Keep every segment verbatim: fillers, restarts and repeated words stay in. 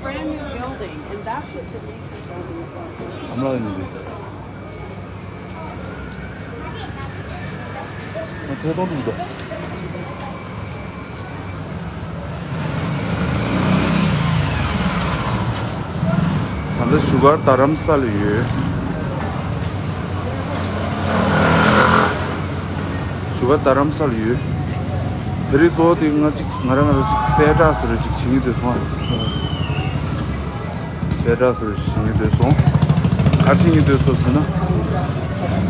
Brand new building, and that's what Denise is building. ཨ་མ་ལགས་ཡིན་འདི། ང་ཐད་གཏོང་འདུག་དོ། ད་ལྟ་བཞུགས་སྒར་རྡ་རམ་ས་ལ་ཡོད། བཞུགས་སྒར་རྡ་རམ་ས་ལ་ཡོད། དེ་རིང་གཙོ་བོ་དེ་ང་གཅིག་ང་རང་ང་རང་གཅིག་གསལ་བསྒྲགས་ཟེར་རེ་གཅིག་བྱེད་ཀྱི་འདུག་སོང་ཨ། གསལ་བསྒྲགས་ཟེར་རེ་བྱེད་ཀྱི་འདུག་སོང་། ག་བྱེད་ཀྱི་འདུག་སོང་ཟེར་ན།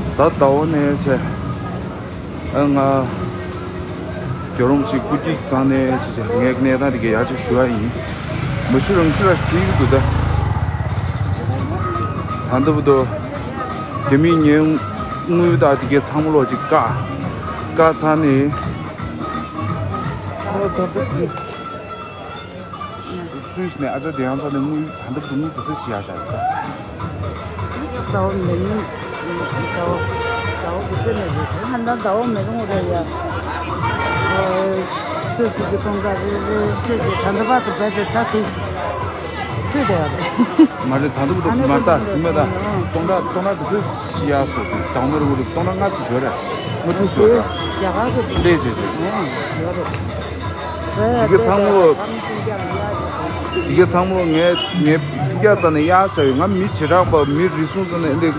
གཟའ་ཟླ་བ་ནས་བྱས། ཨ་ང་རྒྱལ་རོང་གཅིག་སྐུ་སྐྱིད་ཚང་ནས་བྱས་བྱས་ངའི་གནས་སྟངས་དེ་ག་ཡར་གཅིག་ཞུ་བ་ཡིན། མ་ཞུ་རང་ཞུ་ར་ཞིག་ཐིག་འདུག་ད། ད་འདི་བུ་དོ། རྒྱ་མིས་ངའི་དངུལ་དང་དེ་གའི་ཚང་མ་ལོག་ཅིག་བཀག་བཀག་ཚར་ནས། སུས་ནས་ཨ་ཅག་དེ་ཡང་ཚ་ནས་དངུལ་ད་འདི་བུ་དོ་དངུལ་ག་ཚོད་ཞིག་ཡར་བཞག་ཡོད་ད། ཟླ་བ་མེད་ནི། ཟླ་བ། ཟླ་བ་ག་ཚོད་ནས་རེད། ད་ལྟ་ཟླ་བ་མེད་རུང་རེད་ཡ། སུས་སུ་གི་སྟོང་ཀ་རེད་རེད་སུས་ཀྱི་ད་ལྟ་བར་དུ་བས་ཏེ་ད་དེ། སུས་དེ་ཡ་རེད། མ་རེད་ད་འདི་བུ་དོ་མ་ལྟ་ཟིན་མ་ད། སྟོང་ཕྲག་སྟོང་ཕྲག་ག་ཚོད་ཞིག་ཡར་སོང་དུས་ཟླ་བ་མེད་རུང་རེད་སྟོང་ཕྲག་ལྔ་ཚོད་ཡོད་རེད། ལྔ་དྲུག་ཚོད་ཡོད་རེད། རྒྱ་གར་གི་ལས་བྱེད་ཚོད། ཡོད་རེད། དེ་ག་ཚང་མ། དེ་ག་ཚང་མ་ངས་ངས་སྤུ་རྒྱག་རྩ་ནས་གཡར་བཞག་ཡོད། ང་མི་བྱེ་བྲག་པ་མི་རེ་ཟུང་རྩ་ནས་འདི་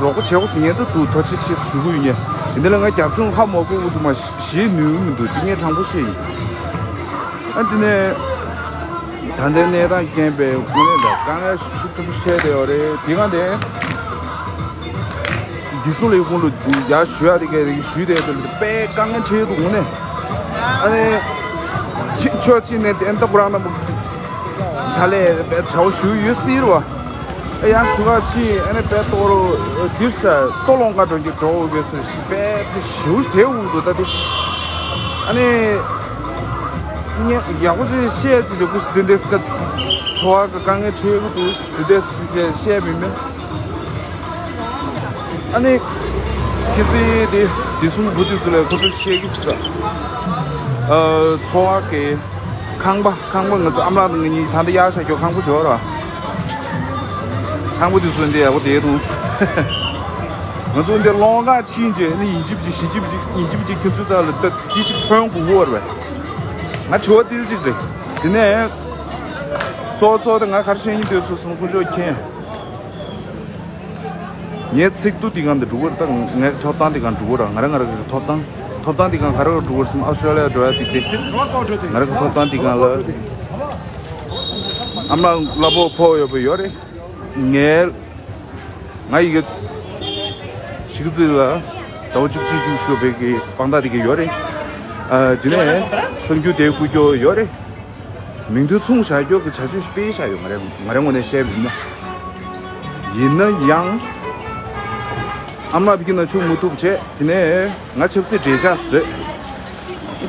རོགས་པ་བྱེད་དགོས་ཟེར་ཉན་དུ་འདུག་ཐོ་ཆེ་ཆེ་ཞུ་གི་ཡོད་ཉན། དེ་འདི་ལ་ང་རྒྱབ་ལྗོངས་ཧ་མ་གོ་གི་འདུག་མ་ཞེས་ནུས་མི་འདུག་དེ་ངས་དྲང་པོ་བཤད་ཡིན། ཨ་དེ་ནས་ད་ལྟའི་གནས་སྟངས་རྐྱེན་པས་དངོས་གནས་ད་དཀའ་ངལ་ཤུགས་ཆེན་པོ་འཕྲད་བསྡད་ཡོད་རེད། དེ་ག་དེ། འདི་སུ་ལས་ཁུངས་ལ་ཡར་ཞུ་ཡ་དེ་ག་རེ་ཞུས་དེ་དེ་དཔེ་དཀའ་ངལ་འཕྲད་འདུག་ནས། ཨ་ནི། ཕྱི་ཕྱོགས་གཅིག་ནས་བསྟན་ཐབས་རང་ན་མོ། བྱ་ལས་དཔེ་བྱ་བ་ཞུ་ཡོད་སྲིད་ར་བ། ཨ་ཡར་ཞུ་ག་ཕྱིན་ཨ་ནི་དཔེ་ཏོག་རོ་དིབ་ས་ལྟོ་ལོང་ག་འགྲོ་གི་འགྲོ་འོས་པའི་སུ་ཞིག་དཔེ་དེ་ཞུ་དེ་འུ་འདུག་ད་དེ། ཨ་ནི། ངས་ཡག་པོ་ཅིག་བཤད་ཅིག་ལས་ཁུ་སི་དེ་འདྲས་ཀ་འཚོ་བ་གི་དཀའ་ངལ་འཕྲད་གི་འདུག་དེ་འདྲས་བཤད་མི་མེད། ཨ་ནི། ཁྱེད་ཚོས་དེ་དེ་གསུམ་བུ་དུས་ཚོད་ལ་ཁོ་ཚོས་བཤད་ཀྱི་ཟེར། ཨ། འཚོ་བ་གི་ཁང་པ་ཁང་པ་ང་ཚོ་ཨ་མ་ལགས་དང་ང་གཉིས་ད་ལྟ་གཡར་བཞག་རྒྱུ་ཁང་པ་བྱོས་ར། ཁང་པ་དེ་ཚོ་འདི་ཡག་པོ་བསྡད་འདུག་ང་ཚོ་འདི་ལོང་ག་ཕྱིན་རྗེས་ནི་ཡིན་གཅིག་གཅིག་གཞིས་གཅིག་གཅིག་ཡིན་གཅིག་གཅིག་ཁྱོད་ཚོ་ཚ་ལ་ད་དེ་གཅིག་ཚོན་དགུ་བོར་བས། ང་དྲི་བ་ཏིལ་གཅིག་རེད། དེ་ནས་གཙོ་བོ་གཙོ་བོ་དེ་ང་ག་རེ་བཤད་སྙིང་འདོད་སོང་སོང་དཀོན་མཆོག་མཁྱེན། ངའི་ཚིག་ཏུ་འདི་གང་དུ་འགྲོ་གི་རེད། ད་ངའི་ཐོབ་ཐང་འདི་གང་འགྲོ་གི་རེད། ང་རང་ང་རང་གི་ཐོབ་ཐང་ཐོབ་ཐང་འདི་གང་ག་རེ་འགྲོ་གི་རེད་སམ། ཨ་སི་ཊྲེ་ལི་ཡ་འགྲོ་ཡ་འདི་དེ་ང་རང་གི་ཐོབ་ཐང་འདི་གང་ལ་ཨ་མ་ལགས་གླ་ཕོགས་ཕོག་ཡོད་པ་ཡོད་རེད། ངའི་ང་ཡི་གེ་ཞིག་རྩིས་ལ་ཟླ་བ་བཅུ་གཅིག་བཅུ་ཤོག་པའི་གི་དཔང་རྟགས་དེ་གི་ཡོད་རེད། ཨ་དེ་ནས་གསར་འགྱུར་དེ་བསྐུར་རྒྱུ་ཡོད་རེད། མིང་དོན་མཚུངས་བཞག་རྒྱུ་གི་བྱ་སྤྱོད་ཞིག་སྤེལ་བཞག་ཡོད། ང་རང་ང་རང་ངོས་ནས་བཤད་པ་ཡིན་ན། ཡིན་ན་ཡང་ཨ་མ་ལགས་ཕ་གི་ན་ཆུ་མུ་ཐུབ་བྱས་དེ་ནས་ང་ཆབ་སྲིད་འབྲེལ་ཆགས་བཟོས།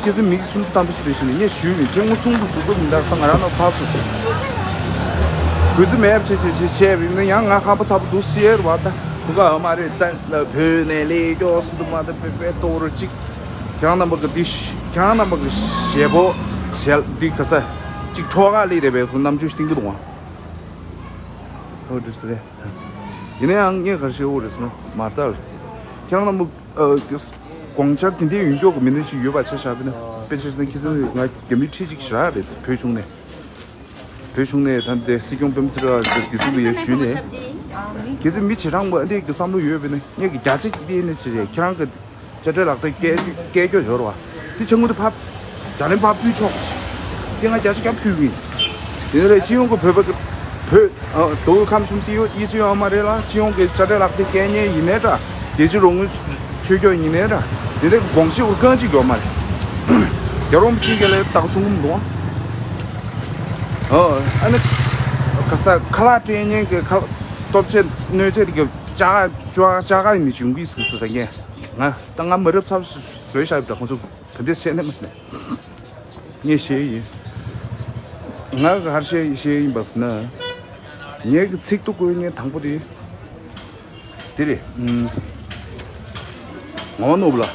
ཁྱེད་ཚོ་མི་སུམ་ཅུ་ཐམ་པ་ཞིག་རེད་ཞུ་ནས་ངས་ཞུས་ཡིན། ཐེངས་མ་གསུམ་དུ་ཟུར་པ་མི་འདག་ས་ང་རང་ལ་ཕར་ཚུར་གུས་བརྩི་མེད་པ་བྱེད་བྱེད་བྱེད་བཤད་པ་ཡིན་ན་ཡང་ང་ཧམ་པ་ཚ་པོ་འདུག་ཤེས་ར་བ། ད་གུ་ག་ཨ་མ་རེད། ད་ལ་བོད་ནས་ལས་སྐྱོ་སི་དུ་མ་ད་པེ་པེ་ཏོ་རུ་གཅིག་ཁྱེད་རང་རྣམ་པ་གི་འདི་ཤ་ཁྱེད་རང་རྣམ་པ་གི་ཞེ་པོ་ཞལ་འདི་ག་ས་གཅིག་ཁྲོ་ག་ལས་དེ་བས་ཁོ་རྣམ་དཔྱོད་ཤིག་བསྟན་གི་འདུག་ཨ། ཨོ་འདྲ་སེ། ཡིན་ན་ཡང་ངས་ག་རེ་བཤད་འོ་རེད་ཟེར་ན་མ་ལྟ་ལ། ཁྱེད་རང་རྣམ་པ་ཨ་དགོངས་འཆར་དེ་འདྲའི་ཡོད་མགྱོགས་ཀྱི་མི་སྣ་ཞིག་ཡོད་པ་ཆ་བཞག་པ་ཡིན་ན་དཔེ་ཆ་བཞག་ན་ཁྱེད་ཚོ་ང་རྒྱ་མི་ཁྲི་གཅིག་ཞེ་དྲག་རེད། བོད་གཞུང་ནས་བོད་གཞུང་ནས་ད་ལྟའི་སྲིད་སྐྱོང་སྤེན་པ་ཚེ་རིང་ལགས་ཀྱི་སྲིད་ལ་ཡར་ཞུས་ནས་ཁྱེད་ཚོ་མི་བྱེ་བྲག་པ་འདི་གི་བསམ་བློ་ཡོད་པ་ཡིན་ན་ངས་ཀྱི་བརྒྱ་ཆ་གཅིག་དེ་ནས་ཅི་རེད། ཁྱེད་རང་གི་དཔྱ་ཁྲལ་ལག་དེབ་སྐད་སྐད་སྐྱོ་འབྱོར་བ། དེ་ཆ་ངུ་དེ་ཕབ། ཇ་ལན་ཕབ་ཕུལ་ཆོག་དེ་ང་བརྒྱ་ཆ་བརྒྱ་ཕུལ་གི་ཡིན། དེ་ནས་སྤྱི་ཡོངས་ཀྱི་བོད་པ་གི་བོད་ཨ་མདོ་དབུས་ཁམས་གསུམ་སྲིད་གཡོག་དབྱེ་བཅོས་ཡོད་མ་རེད་ལ། སྤྱི་ཡོངས་ཀྱི་དཔྱ་ཁྲལ་ལག་དེབ་སྐད་ཉན་ཡིན་ནའི་འདྲ། རྒྱལ་སྤྱི་རོགས་དངུལ་ཆོས་སྐྱོང་ཡིན་ནའི་འདྲ། དེ་འདྲའི་དགོངས་གཞི་འུར་རྐང་གཅིག་ཡོད་མ་རེད། རྒྱལ་རོང་ཕྱིན་གྱི་ལས་རྟགས་གསུང་གི་མི་འདུག་ཨ་ཨ་ནི་ག་ས་ཁ་ལག་སྤྲད་མཁན་གྱི་ཁ་ལྟོ་ཆས་སྣོད་ཆས་དེ་གི་ལྕགས་ལྕགས་ལྕགས་ཀ་ཡིན་ནི་བྱུང་གི་སི་སི་ད་ངས་ང་ད་ང་མ་རབས་ཚབ་བཟོས་བཞག་ཡོད་ད་ཁོང་ཚོ། དེ་འདྲས་བཤད་ནས་མ་ཟིན། ངས་བཤད་ཡིན། ང་ག་རེ་བཤད་བཤད་ཡིན་པ་ཟེར་ན། ངའི་གི་ཚིག་ཏུ་བཀོད་མཁན་དང་པོ་དེ། དེ་རེད། ཨུམ། ངག་དབང་ནོར་བུ་ལགས།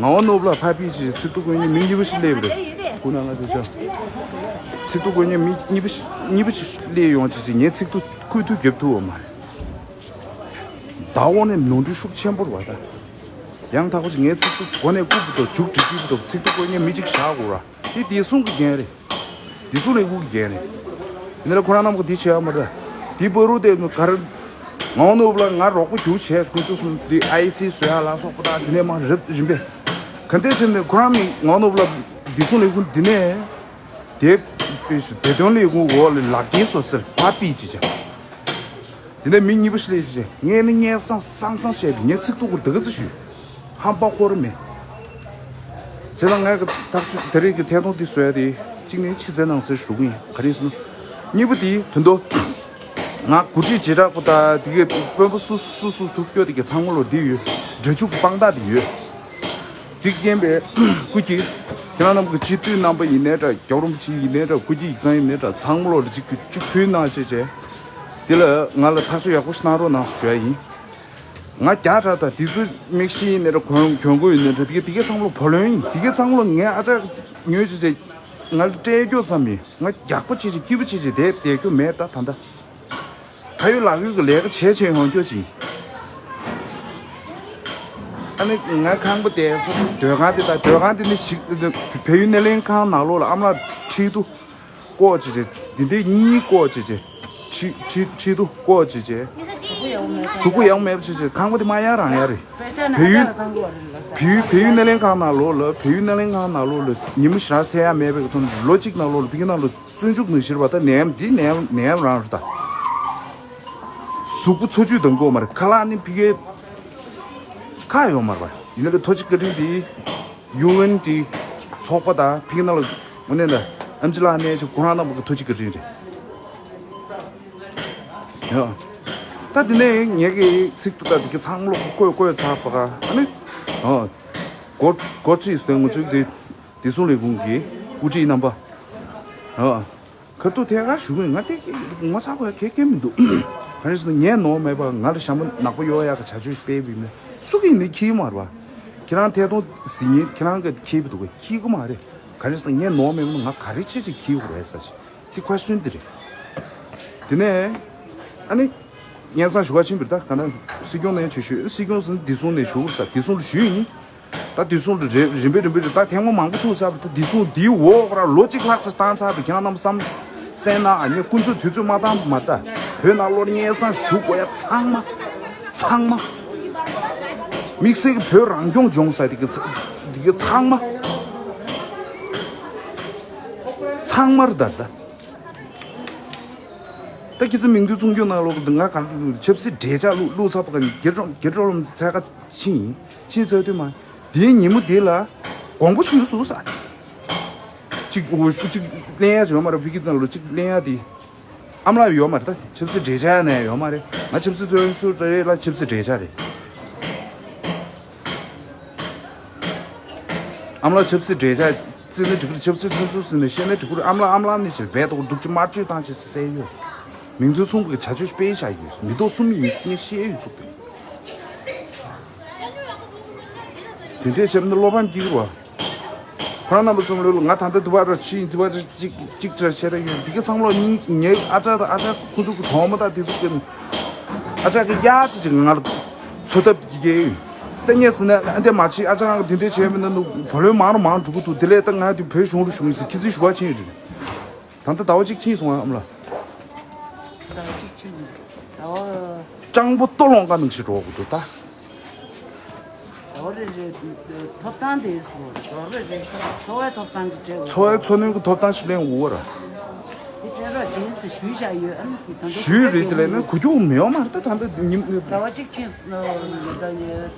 ངག་དབང་ནོར་བུ་ལགས་ཕ་ཕི་ཅི་ཚིག་ཏུ་བཀོད་མཁན་མི་གཉིས་པ་ཞིག་སླེབས་རེད། ཁོ་ན་ང་དེ་ཚོ་ཚིག་ཐོ་བཀོད་མཁན་མི་གཉིས་པ་གཉིས་པ་ཅིག་སླེབས་ཡོང་ཅི་ཅི་ངས་ཚིག་ཐོ་བཀོད་ཐུབ་རྒྱབ་ཐུབ་བ་མ་རེད། ད་འོ་ནས་ནོར་འཁྲུལ་ཤུགས་ཆེན་པོ་རེད་བ་ད། ཡང་དག་པ་ཅིག་ངས་ཚིག་ཐོ་འགོ་ནས་བཀུག་པ་དང་མཇུག་སྒྲིལ་རྒྱུ་དང་ཚིག་ཐོ་བཀོད་མཁན་མི་གཅིག་བཞག་དགོས་ར། དེ་བདེ་སྲུང་གི་འགན་རེད། བདེ་སྲུང་ལས་ཁུངས་ཀྱི་འགན་རེད། ཡིན་ན་ལ་ཁོ་རང་རྣམས་ཀྱི་དེ་བྱེད་ཡ་མ་རེད། དེ་བར་དུ་དེ་གར་ངའོ་ནོ་བླ་ང་རོགས་པ་རྒྱུག་བྱས་ཁོ་ཚོ་གསུམ་དེ་ཨའི་སི་བཟོ་ཡ་ལ་སོགས་པ་དང་དེ་ནས་མ་རབ་རིམ་པས་ག་འདྲས་བྱས་ནས་ཁོ་རང་ནི་ངའོ་ནོ་བླ་བདེ་སྲུང་ལས་ཁུངས་འདི་ནས་དེ་བདེ་དོན་ལས་ཁུངས་འོག་ལ་ལག་འཁྱེར་བཟོ་ཟེར་ཕ་པི་ཅི་བྱ། དེ་ནས་མི་གཉིས་པ་ཞིག་སླེབས་རྗེས་ངས་ནི་སྙན་སེང་སང་སང་བཤད་དུས་ངས་ཚིག་ཐོ་བཀོད་དེ་ག་ཚོད་ཞུས། ཧམ་པ་ཁོ་ར་མེད། ཟེར་ན་ངས་ཀྱི་ཐག་གཅོད་དེ་རིགས་ཀྱི་ཐད་གཏོང་འདི་བཟོས་ཏེ་གཅིག་ནས་ཕྱི་གསལ་ནང་གསལ་ཞུ་གི་ཡིན། ག་རེ་ཟེར་ན། གཉིས་པ་དེ་དོན་དུ་ང་འགོ་ཁྲིད་བྱེ་བྲག་པོ་དང་དེ་གའི་དཔོན་པོ་སུ་སུ་སུ་ཐུག་སྐྱོ་དེ་གའི་ཚང་མ་ལོ་འདི་ཡོད། འདྲ་འཇུག་གི་དཔང་རྟགས་དེ་ཡོད། འདི་རྐྱེན་པས་སྐུ་གྱིས་ཁྱེད་རང་རྣམས་ཀྱི་སྤྱི་འཐུས་རྣམ་པ་ཡིན་ནའི་འདྲ། རྒྱལ་བ་རིན་པོ་ཆེ་ཡིན་ནའི་འདྲ། སྐུ་སྒེར་ཡིག་ཚང་ཡིན་ནའི་འདྲ། ཚང་མ་ལོ་གཅིག་གཅིག་ཕུལ་གནང་བྱས་བྱས། དེ་ལ་ང་ལ་ཐག་གཅོད་ཡག་པོ་ཞིག་གནང་རོགས་གནང་ཞུ་ཡ་ཡིན། ང་རྒྱག་དྲག་དང་དེ་ཚོ་མིག་ཤེལ་ཡིན་ནའི་འདྲ། གྱོན་གྱོན་གོས་ཡིན་ནའི་འདྲ། དེ་ག་དེ་ག་ཚང་མ་ལོ་བུ་ལོན་ཡིན། དེ་ག་ཚང་མ་ལོ་ངས་ཨ་ཅག་ཉོས་བྱས་བྱས། ང་ལ་སྤྲད་རྒྱུ་ཙམ་ཡིན། ང་རྒྱག་པོ་བྱས་བྱས་སྐྱིད་པོ་བྱས་བྱས་བསྡད་བསྡད་རྒྱུ་མེད་ད་ད་ལྟ། ཁ་ཡོད་ལག་ཡོད་ཀྱི་ལས་ཀ་བྱས་བྱས་ཡོང་རྒྱུ་ཅིག་ཨ་ནི་ང་ཁང་པ་དེ་སྡོད་ཁང་དེ་དང་སྡོད་ཁང་དེ་ནི་ཞིག་བལ་ཡུལ་སྣེ་ལེན་ཁང་ནང་ལོགས་ལ་ཨ་མ་ལགས་ཁྲིད་དུ་བཀོག་བྱས་བྱས། འདི་འདི་གཉིས་བཀོག་བྱས་བྱས། ཁྲིད་ཁྲིད་ཁྲིད་དུ་བཀོག་བྱས་བྱས། གཟུགས་པོ་ཡག་མེད་བྱས་བྱས། ཁང་པ་དེ་མ་ཡག་རང་ཡག་རེད། བལ་ཡུལ་བལ་ཡུལ་བལ་ཡུལ་སྣེ་ལེན་ཁང་ནང་ལོགས་ལ་བལ་ཡུལ་སྣེ་ལེན་ཁང་ནང་ལོགས་ལ་ཉིན་མོ་ཞག་ཐེ་ཡག་མེད་པའི་ཐོག་ལོ་གཅིག་ནང་ལོགས་ལ་བི་གི་ནང་ལོགས། བཙོན་འཇུག་ནང་བཞིན་པ་ད་ནད་ཡམས་འདི་ནད་ཡམས་ནད་ཡམས་རང་རེད་ད། གཟུགས་པོ་འཚོ་བཅུད་དང་དགོས་མ་རེད། ཁ་ལག་ནི་ཕི་གའི་ཁ་ཡོད་མ་རེད་པ། ཡིན་ན་ལས་ཐོ་གཅིག་བཀའ་དྲིན་འདི་ཡུ་ཨེན་འདི་ཚོགས་པ་དང་ཕི་གི་ནང་ལ་དངོས་གནས་ད་ཨེམ་ཆི་ལགས་ནས་ཅིག་ཁོ་རང་རྣམ་པ་གི་ཐོ་གཅིག་བཀའ་དྲིན་རེད། ཡ། ད་དེ་ནས་ངས་ཀྱི་ཚིག་ཏུ་ད་དེ་གི་ཚང་ལོག་བཀོད་བཀོད་ཚར་བ་ག་ཨ་ནི། ཨ། སྒོ་སྒོ་ཚིགས་སྟོན་ངོ་ཚུལ་དེ། བདེ་སྲུང་ལས་ཁུངས་ཀྱི་དབུ་ཁྲིད་རྣམ་པ། ཨ། ཁ་ཐུག་ཐད་ཀར་ཞུ་གི་ཡིན། ང་དེ་ངོ་ཚ་དགོས་ཡ་གལ་གལ་མི་འདུག་ག་རེ་ཟེར་ན་ངས་ནོར་མེད་པ་ང་ལ་ཞྭ་མོ་ནག་པོ་གཡོག་ཡག་གི་བྱ་སྤྱོད་ཞིག་སྤེལ་བ་ཡིན་ན་སུ་གིས་ནི་ཁྱི་མ་རེད་པ། ཁྱེད་རང་ཐད་གཏོང་ཟིན་ཉིན་ཁྱེད་རང་གིས་ཁྱི་བ་འདུག་གས། ཁྱི་གི་མ་རེད། ག་རེ་ཟེར་ན་ངས་ནོར་མེད་པ་ན་ང་ག་རེ་བྱས་བྱས་ཁྱི་གི་རེད་ཟེར་ཞིག་དེ་ཁ་ཤུན་དེ་རེད། དེ་ནས་ཨ་ནི་སྙན་སེང་ཞུ་བ་ཕྱིན་པ་རེད། ད་ག་ན་སྲིད་སྐྱོང་ནས་ཆོས་ཞུ། སྲིད་སྐྱོང་ཟེར་ན་བདེ་སྲུང་ནས་ཞུ་དགོས་ས་བདེ་སྲུང་ལ་ཞུས་ཡིན། ད་བདེ་སྲུང་ལ་རེ་རིམ་པས་རིམ་པས་རེད། ད་ཐེངས་མ་མང་པོ་ཐུག་ཚར་བ་ད་བདེ་སྲུང་འདིའི་འོག་ར་ལོ་གཅིག་ལྷག་ཙམ་བཏང་ཚར་བ་ཁྱེད་རང་རྣམས་བསམ་གསན་ན་ཨ་ནི་དཀོན་མཆོག་དུས་ཚོད་མ་བཏང་བ་མ་ད་བོད་ནང་ལོགས་སྙན་སེང་ཞུ་དགོས་ཡ་ཚང་མ་ཚང་མ་དམིགས་བསལ་གྱི་བོད་རང་སྐྱོང་ལྗོངས་ས་དེ་གི་དེ་གི་ཚང་མ་ཚང་མར་ད་ད། ད་ཁྱེད་ཚོ་མིང་ཐོ་ཚོང་སྐྱོང་ནང་ལོགས་ང་གང་ཆབ་སྲིད་འབྲེལ་ཆགས་བླུགས་བླུགས་ཚར་བ་ག་ནི་སྒེར་སྒེར་སྒེར་སྒྲོམ་ཚད་ཀ་ཕྱིན་ཡིན། ཕྱིན་ཚར་དུས་མ་དེའི་ཉིན་མོ་དེ་ལ་དགོངས་པ་ཞུས་སུ་ས། གཅིག་འོ་ཤུ་གཅིག་ལེན་ཡ་ཅིག་ཡོད་མ་རེད། བི་གི་ནང་ལོགས་གཅིག་ལེན་ཡ་དེ་ཨ་མ་ལགས་ཡོད་མ་རེད། ད་ཆབ་སྲིད་འབྲེལ་ཆགས་ནས་ཡོད་མ་རེད། ང་ཆབ་སྲིད་བཙོན་ཟུར་རེད་ལ་ཆབ་སྲིད་འབྲེལ་ཆགས་རེད། ཨ་མ་ལགས་ཆབ་སྲིད་འབྲེལ་ཆགས་བརྩི་ན་འགྲིག་གི་རེད། ཆབ་སྲིད་བཙོན་ཟུར་ཟིན་ནས་བཤད་ན་འགྲིག་གི་རེད། ཨ་མ་ལགས་ཨ་མ་ལགས་ནི་ཕྱིར་རྦད་དོ་སྡུག་ཅི་དམར་མཆོད་བཏང་བྱས་སེ་བསད་ཡོད། མིང་ཐོ་ཚོང་གི་བྱ་སྤྱོད་སྤེལ་བྱ་ཡོད། མི་ཐོག་གསུམ་ཡིན་སྲིད་ངས་བཤད་ཡོད་ཚུགས་ཏེ། དེ་འདྲས་བྱས་ན་བློ་ཕམ་སྐྱེ་གི་རེད་བ། ཁོ་རང་རྣམ་པ་ཚོ་ལོས་ལ་ང་ད་ལྟ་དུ་བ་ར་ཕྱིན་དུ་བ་ར་གཅིག་གཅིག་ཅར་བཤད་ད་ཡོད། འདི་ག་ཚང་མ་ལོ་ངའི་ཨ་ཅག་དང་ཨ་ཅག་ཁོ་ཚོ་གི་གྲོགས་མོ་དང་དེ་ཚོ་གི་ཨ་ཅག་གི་གཡག་ཅིག་ཅིག་ང་ལ་འཚོ་ཐབས་ཀྱི་ཡོད། ད་ངས་ཟེར་ན་ཨ་འདྲས་མ་བྱེད། ཨ་ཅག་རང་གི་དེ་འདྲས་བྱས་མིན་ན་ནུ་བུ་ལོན་མང་རུ་མང་འགྲོ་གི་འདུག་དེ་ལས་ད་ང་དེ་བོད་གཞུང་རུ་ཞུགས་ཡིན་ཟེར་ཁྱི་རྩིས་ཞུ་བ་ཕྱིན་ཡོད་རེད། ད་ལྟ་ཟླ་བ་གཅིག་ཕྱིན་སོང་ཨ་ཨ་མ་ལགས། ཟླ་བ་གཅིག་ཕྱིན་ཟླ་བ། སྤྱང་པོ་ལྟོ་སློང་ག་ནང་བཞིན་འགྲོ་གི་འདུག་ད། ཟླ་བ་རེ་རེ་ཐོབ་ཐང་དེ་ཟེར་བ་ཟླ་བ་རེ་རེ་འཚོ་བའི་ཐོབ་ཐང་གི་སྤྲད་འཚོ་བའི་འཚོ་གནས་ཀྱི་ཐོབ་ཐང་ཞིག་ལེན་དགོས་ར། དེ་སྤྲད་རོགས་བྱེད་ཟེར་ཞུས་བཞག་ཡོད་ཨ་ནི་ད་དུང་ཞུས་རེད། དེ་ལས་ནི་གོ་རྒྱུ་མེད་བ་མ་རེད། ད་ད་ལྟ་ཉིན་ཟླ་བ་གཅིག་ཕྱིན་ཟླ་བ་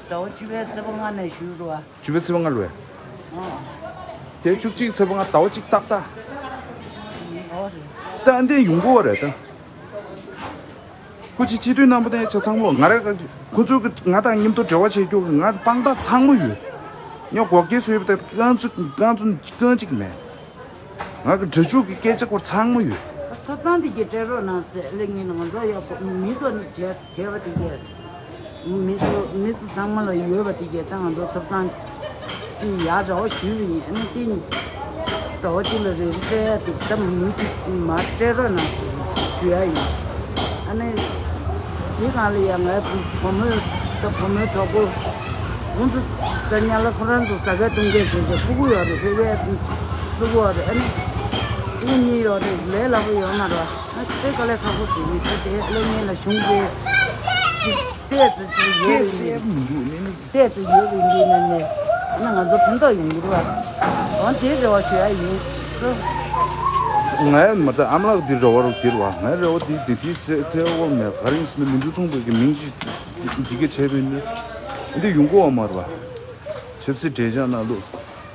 བཅུ་པའི་ཚེས་པ་ལྔ་ནས་ཞུས་རོགས་ཨ། བཅུ་པའི་ཚེས་པ་ལྔ་ལོས། ཨ། དེ་བཅུ་གཅིག་ཚེས་པ་ལྔ་ཟླ་བ་གཅིག་ཏག་ཏག་ཨོ་རེད། ད་ཨ་འདྲས་ཡོང་གི་ཡོད་རེད་ད། སྐུ་མཁྱེན་སྤྱི་འཐུས་རྣམ་པ་དང་ཆ་ཚང་མ་ལོ་ང་རང་ཁོ་ཚོས་ང་དང་མཉམ་དུ་འབྲེལ་བ་བྱེད་རྒྱུ་ང་དཔང་རྟགས་ཚང་མ་ཡོད། ཉོ་སྒོ་སྐྱེས་སུ་ཡོད་པ་དང་རྐང་ཚུགས་རྐང་ཚུགས་རྐང་གཅིག་མེད། ང་གི་འདྲ་འཇུག་གི་སྐད་ཆ་སྐོར་ཚང་མ་ཡོད། ཐོབ་ཐང་དེ་གྱད་སྤྲད་རོགས་གནང་ཟེར་ལེ་ངས་ང་ཚོ་ཡག་པོ་མི་ཚོ་བྱས་བྱས་པ་དེ་གྱད། མི་ཚོ་མི་ཚོ་ཚང་མ་ལ་ཡོད་པ་དེ་གྱད་ད་ང་ཚོ་ཐོབ་ཐང་དེ་ཡག་འདྲ་བོ་ཞུས་པ་ཡིན། ཨ་ནི་དེ་ནི་ ཟླ་བ་གཅིག་ལ་རེ་རེ་སྤྲད་ཡ་དེ་ད་མི་གཅིག་མར་སྤྲད་རོགས་གནང་ཞུ་ཡ་ཡིན། ཨ་ནི་དེའི་སྒང་ལ་ཡང་ངའི་བུ་བུ་མོས་ད་བུ་མོའི་གྲོགས་པོ་ཁོང་ཚོ་ད་ཉ་ལ་ཁོ་རང་ཚོ་ཟ་ཁ་བཏུང་མཁན་བྱས་ཏེ་ཕྲུ་གུ་ཡོད་རེད། ཕྲུ་གུ་ཡ་བཙུགས་ཡོད་རེད། ཨ་ནི་ཕྲུ་གུ་གཉིས་ཡོད་རེད། ལས་སླ་པོ་ཡོད་མ་རེད། ཨ་དེ་དཀའ་ལས་ཁག་པོ་ཞིག་ཡིན། ད་དེ་ཨ་ལས་ངན་ལ་གཞུང་གི་ཏོག་ཙམ་ཅིག་ཡོད་རེད། ཏོག་ཙམ་ཡོད་རེད་འདི་ནས་ནས་ཨ་ནི་ང་ཚོ་ཕན་ཐོགས་ཡོང་གི་རེད་བ། འོ་དེའི་རེ་བ་ཞུ་ཡ་ཡིན། ང་ཡང་མ་ད་ཨ་མ་ལགས་འདི་རེ་བ་རུ་འདིར་བ། ངའི་རེ་བ་འདི་འདི་འདི་ཚེ་ཚེ་དབང་མེད། ག་རེ་ཡིན་ཟེར་ན་མི་འདུག་ཚོང་པའི་གི་མིང་ཞིག་འདི་ག་བྱས་པས་ནི་འདི་ཡོང་གི་ཡོད་མ་རེད་བ། ཆབ་སྲིད་འབྲེལ་བྱ་ནང་ལུགས་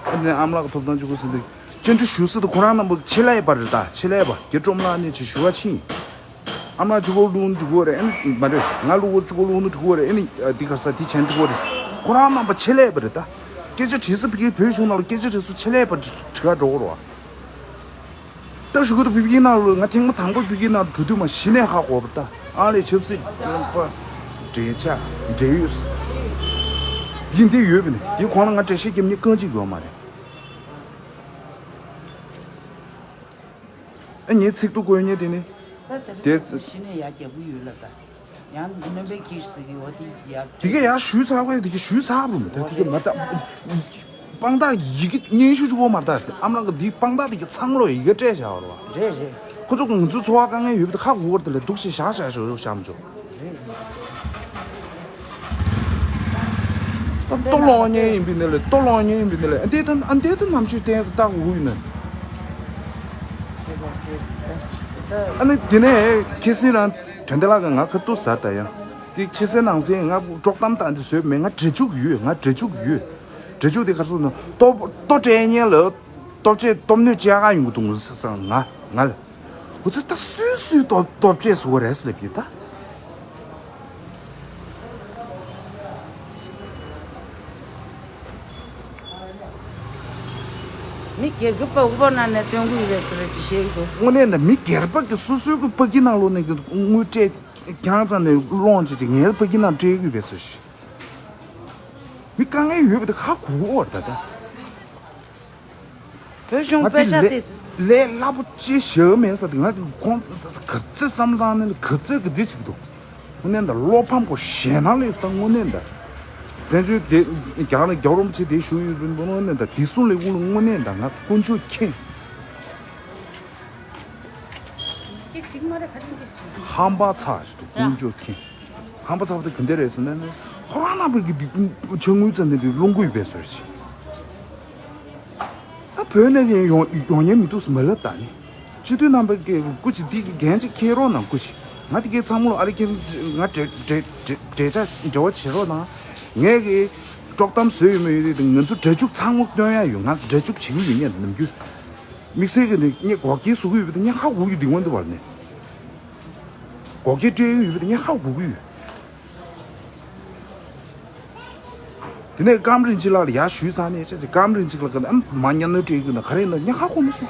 ཨ་ནི་ཨ་མ་ལགས་ཐོབ་ཐང་ཆུ་ཁུ་ཟེར་འདི་བཅར་འདྲི་ཞུ་སྲིད་དུ་ཁོ་རང་རྣམ་པ་ཆེད་ལས་པ་རེད། ད་ཆེད་ལས་པ་དགེ་སྒྲོལ་མ་ལགས་ནས་ཅིག་ཞུ་བ་ཕྱིན། ཨ་མ་གཅིག་པོ་བླུག་འགྲོ་གི་རེད། ཨ་ནི་མ་རེད། ང་བླུག་གཅིག་པོ་བླུག་འགྲོ་གི་རེད། ཨ་ནི་འདི་ག་ས་འདི་བྱས་འགྲོ་གི་རེད། ཁོ་རང་རྣམ་པ་ཆེད་ལས་པ་རེད། ད་སྐད་ཆ་དྲིས་ས་ཕ་གིའི་བོད་གཞུང་ནང་ལ་སྐད་ཆ་དྲིས་ས་ཆེད་ལས་པ་དྲི་ག་འགྲོ་གི་རེད་བ། ད་ཞུ་གི་འདུག་ཕ་གིའི་ནང་ལ་ང་ཐེངས་མ་དང་པོ་ཕ་གིའི་ནང་འགྲོ་དུས་མ་གཞི་ནས་ཧ་གོ་བ། ད་ཨ་ལས་ཆབ་སྲིད་བཙོན་པ་འབྲེལ་ཆགས་འབྲེལ་ཡོད་འདི་འདི་ཡོད་པ་ནི་འདི་གོང་ལ་ང་འགྲེལ་བཤད་རྒྱབ་མཁན་རྐང་གཅིག་ཡོད་མ་རེད། ཨ་ངའི་ཚིག་ཏུ་བཀོད་མཁན་དེ་ནི། ད་དེ་རིང་དེ་ཁ་སང་གཞི་ནས་ཡར་རྒྱབ་ཀྱི་ཡོད་ལ། ད་ཡང་སྣོན་པའི་གིས་ཟེར་གྱི་འོ་དེ་ཡར་དེ་ག་ཡར་ཞུས་ཚར་བས། དེ་ག་ཞུས་ཚར་བ་མ། ད་དེ་ག་མ་ད་དཔང་རྟགས་ཡི་གེ་སྙན་ཞུ་གཅིག་པོ་མ་རེད། ད་ཨ་མ་ལགས་འདི་དཔང་རྟགས་དེ་ག་ཚང་མ་ལོ་ཡི་གེ་སྤྲད་བཞག་པ་རེད་བ། རེད་རེད། ཁོ་ཚོ་གི་ང་ཚོའི་འཚོ་བ་དཀའ་ངལ་ཡོད་པ་དེ་ཧ་གོ་བར་དེ་ལས་སྡུག་ཤིག་བཞག་བཞག་ཞོ་བཞག་མ་ཆོག་ལྟོ་ལོང་ཉེ་ཡིན་པའི་ནི་ལས། ལྟོ་ལོང་ཉེ་ཡིན་པའི་ནི་ལས། ཨ་འདི་ད་ཨ་འདི་ད་ནམ་ཆོས་བསྟན་བཏགས་འུ་ཡིན་ནི། ཨ་ནི་དེ་ནས་ཁེ་སིན་རང་དོན་དེ་ལ་ང་ཁ་ཏུ་ཟ་ད་ཡང་དེ་ཕྱི་གསལ་ནང་གསལ་ང་དཀྲོག་གཏམ་བཏང་དེ་བཟོས་མེད། ང་འགྲེལ་བརྗོད་ཡོད། ང་འགྲེལ་བརྗོད་ཡོད། འགྲེལ་བརྗོད་དེ་གར་སོང་ན་ལྟོ་ལྟོ་སྤྲད་ཉེ་ལ་ལྟོ་ཆས་སྟོབས་ནུས་བཅག་ག་ཡོང་གི་འདུག་ཟེར་ང་ང་ལ། འུ་ཚོ་ད་སུས་སུས་སྟོབས་སྟོབས་ཆས་བཟོ་བ་རེད་ཟེར་གི་ད། མི་སྒེར་གྱི་པ་དབུ་པ་ནང་ནས་སྟོན་དགོས་རེད་ཟེར་ཅིག་བཤད་ཀྱི་འདུག་དངོས་གནས་ན་མི་སྒེར་པ་གི་སོ་སོའི་གི་པ་ཀི་ནང་ལོགས་ནས་གི་དངུལ་སྤྲད་ཀྱང་ཙམ་ནས་སློང་བྱེད་ཅིག་ངའི་པ་ཀི་ནང་སྤྲད་དགོས་པས་ཟེར་ཞིག་མི་དཀའ་ངལ་ཡོད་པ་དེ་ཧ་གོ་གི་ཡོད་རེད་ད་ད། བོད་གཞུང་ང་པད་ཤག་དེ་དེ་ལས་སླ་པོ་ཅི་ཞིག་མིན་ས་དེ། ང་དེ་ཁོང་ག་ཚོད་བསམ་བློ་བཏང་ནས་ག་ཚོད་གི་འདི་བྱེད་ཀྱི་འདུག་དངོས་གནས་ད་བློ་ཕམ་པོ་ཞེ་ན་ལས་སུ་ད་དངོས་གནས་ད། བཙན་བྱོལ་དེ་རྒྱ་ནག་རྒྱལ་བ་རིན་པོ་ཆེ་དེ་བཞུགས་ཡོད་པའི་དངོས་གནས་ད་དེ་གསུང་ལས་དབུ་ལ་དངོས་གནས་ད་ང་དཀོན་མཆོག་མཁྱེན། ཧམ་པ་ཚ་ཞིག་འདུག་དཀོན་མཆོག་མཁྱེན། ཧམ་པ་ཚ་བ་དེ་ག་འདྲ་རེད་ཟེར་ན་ནི་ཁོ་རང་རྣམ་པའི་གི་འདི་ཕྱག་དངུལ་ཙམ་ནས་དེ་སློང་དགོས་པས་ཟེར་ཞིག་ད་བོད་ནས་ཡང་ཡོང་ཡོང་ཉན་མི་འདུག་ཟེར་མ་ལབ་ད་ནི། སྤྱི་འཐུས་རྣམ་པ་གི་སྐུ་མཁྱེན་འདི་གི་འགན་ཅིག་འཁྱེར་རོགས་གནང་། སྐུ་མཁྱེན་ང་དེ་གའི་ཚང་མ་ལ་ཨ་རི་ཁྱེད་ང་འབྲེལ་འབྲེལ་འབྲེལ་འབྲེལ་ཆ་འབྲེལ་བ་བྱེད་རོགས་གནང་། ངས་གི་དཀྲོག་གཏམ་བཟོས་ཡོད་མེད་ཡོད་དེ་ང་ཚོ་སྒྲ་འཇུག་ཚང་མ་སྟོན་ཡ་ཡོད། ང་སྒྲ་འཇུག་བྱེད་ཀྱི་ཡོད་ངས་ནམ་རྒྱུན། དམིགས་བསལ་གྱི་ནི་ངས་འགོག་རྐྱེན་བཟོ་གི་ཡོད་པ་དེ་ངས་ཧ་གོ་གི་འདུག་དབང་དུ་བར་ནས། འགོག་རྐྱེན་སྤྲད་ཀྱི་ཡོད་པ་དེ་ངས་ཧ་གོ་གི་ཡོད། དེ་ནས་ཀམ་རིན་ཆེན་ལགས་ལ་ཡར་ཞུས་ཚར་ནས་ཅེས་ཀམ་རིན་ཆེན་ལགས་ཀྱིས་ཨམ་མ་གཉའ་གནོན་སྤྲད་ཀྱི་ཡོད་ན་ག་རེ་ཡིན་ན་ངས་ཧ་གོ་མ་སོང་།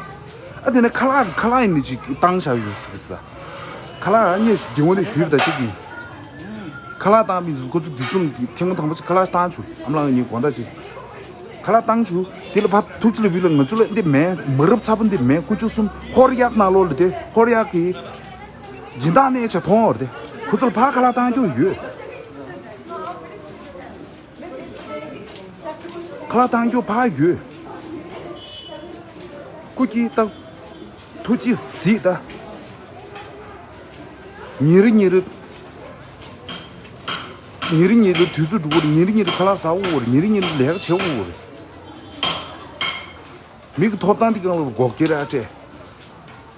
ཨ་དེ་ནས་ཁ་ལག་ཁ་ལག་ཡིན་ནི་ཅིག་བཏང་བཞག་ཡོད་ཟེར་གི་ས། ཁ་ལག་ཨ་ངས་རྒྱུ་འོང་ནས་ཞུས་པ་ད་ཅིག་ཡིན། ཁ་ལག་བཏང་བའི་ཁོ་ཚོ་བདེ་སྲུང་གི་ཐེངས་མ་དང་པོ་ཅིག་ཁ་ལག་བཏང་བྱུང་། ཨམ་ལགས་ངའི་དགོང་དག་ཅིག་ཁ་ལག་བཏང་བྱུང་། དེ་ལ་ཕ་ཐུགས་རྗེ་ལ་བུ་ལ་ང་ཚོ་ལ་འདི་མེད་མ་རབས་ཚ་པོ་འདི་མེད། དཀོན་མཆོག་གསུམ་ཧོར་གཡག་ནང་ལོགས་ལ་དེ་ཧོར་གཡག་གི་སྦྱིན་བདག་གནས་ཆ་མཐོང་བར་དེ་ཁོ་ཚོ་ལ་ཕ་ཁ་ལག་བཏང་རྒྱུ་ཡོད། ཁ་ལག་བཏང་རྒྱུ་ཕ་ཡོད། སྐུ་སྐྱིད་ད། ཐུགས་རྗེ་གཟིགས་ད། ཉིན་རེ་ཉིན་རེ། ཉིན་རེ་ཉིན་རེ་དུས་ཚོད་འགྲོ་གི་རེད། ཉིན་རེ་ཉིན་རེ་ཁ་ལག་ཟ་དགོས་རེད། ཉིན་རེ་ཉིན་རེ་ལས་ཀ་བྱེད་དགོས་རེད། མི་གི་ཐོབ་ཐང་འདི་སྒང་ལ་འགོག་རྐྱེན་ར་སྤྲད།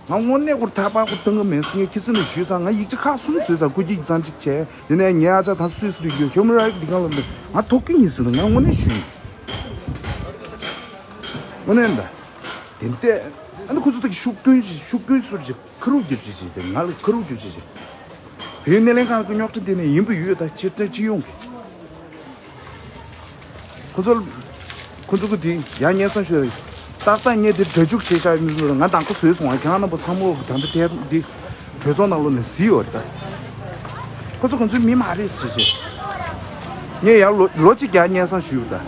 ང་དངོས་གནས་ཁོར་ཐག་པ་ཁོ་གཏོང་གི་མེད་ཟེར་ངས་ཁྱི་སེམས་ལ་ཞུས་ཙང་ང་ཡིག་ཆ་ཁག་གསུམ་བཟོས་ཙང་སྐུ་སྐྱིད་ཀྱི་ཙམ་ཅིག་བྱས། དེ་ནས་ངའི་ཨ་ཅག་ད་སུད་སི་རིགས་ཡོད་ཧེ་མ་ར་ཡིག་འདི་སྒང་ལ་ང་ཐོབ་ཀྱི་ཡིན་ཟེར་ན་ང་དངོས་གནས་ཞུས་ཡིན། དངོས་གནས་ད། དེ་འདྲས་ཨ་ནི་ཁོ་ཚོ་ད་ཤུགས་སྐྱོན་ཤུགས་སྐྱོན་སོར་ཅིག་ཁ་རུ་རྒྱབ་ཅིག་བྱས་ཏེ་ང་ལ་ཁ་རུ་རྒྱབ་ཅིག་བྱས། བོད་སྣེ་ལེན་ཁང་གི་རྙོག་དྲ་དེ་ནས་ཡིན་པ་ཡོད་ད་ཕྱིར་དྲན་སྤྱི་ཡོངས་ཀྱི། ཁོ་ཚོ་ཁོ་ཚོ་གི་དེ་ཡང་སྙན་སེང་ཞུ་རེད། ཏག་ཏག་ངས་དེ་སྒྲ་འཇུག་བྱས་བཞག་ཡོད་མི་ཚོ་ང་དང་ཁོ་བཟོས་སོང་ང་ཁྱེད་རང་རྣམ་པ་ཚང་མ་ད་ལྟ་དེ་འདི་གྲོས་ཚོགས་ནང་ལོགས་ནས་གཟིགས་ཡོད་རེད་ད། ཁོ་ཚོ་ཁོ་ཚོའི་མི་མ་རེད་ཟེར་བྱས། ངས་ཡང་ལོ་ལོ་གཅིག་རྒྱག་སྙན་སེང་ཞུས་ཡོད་ད།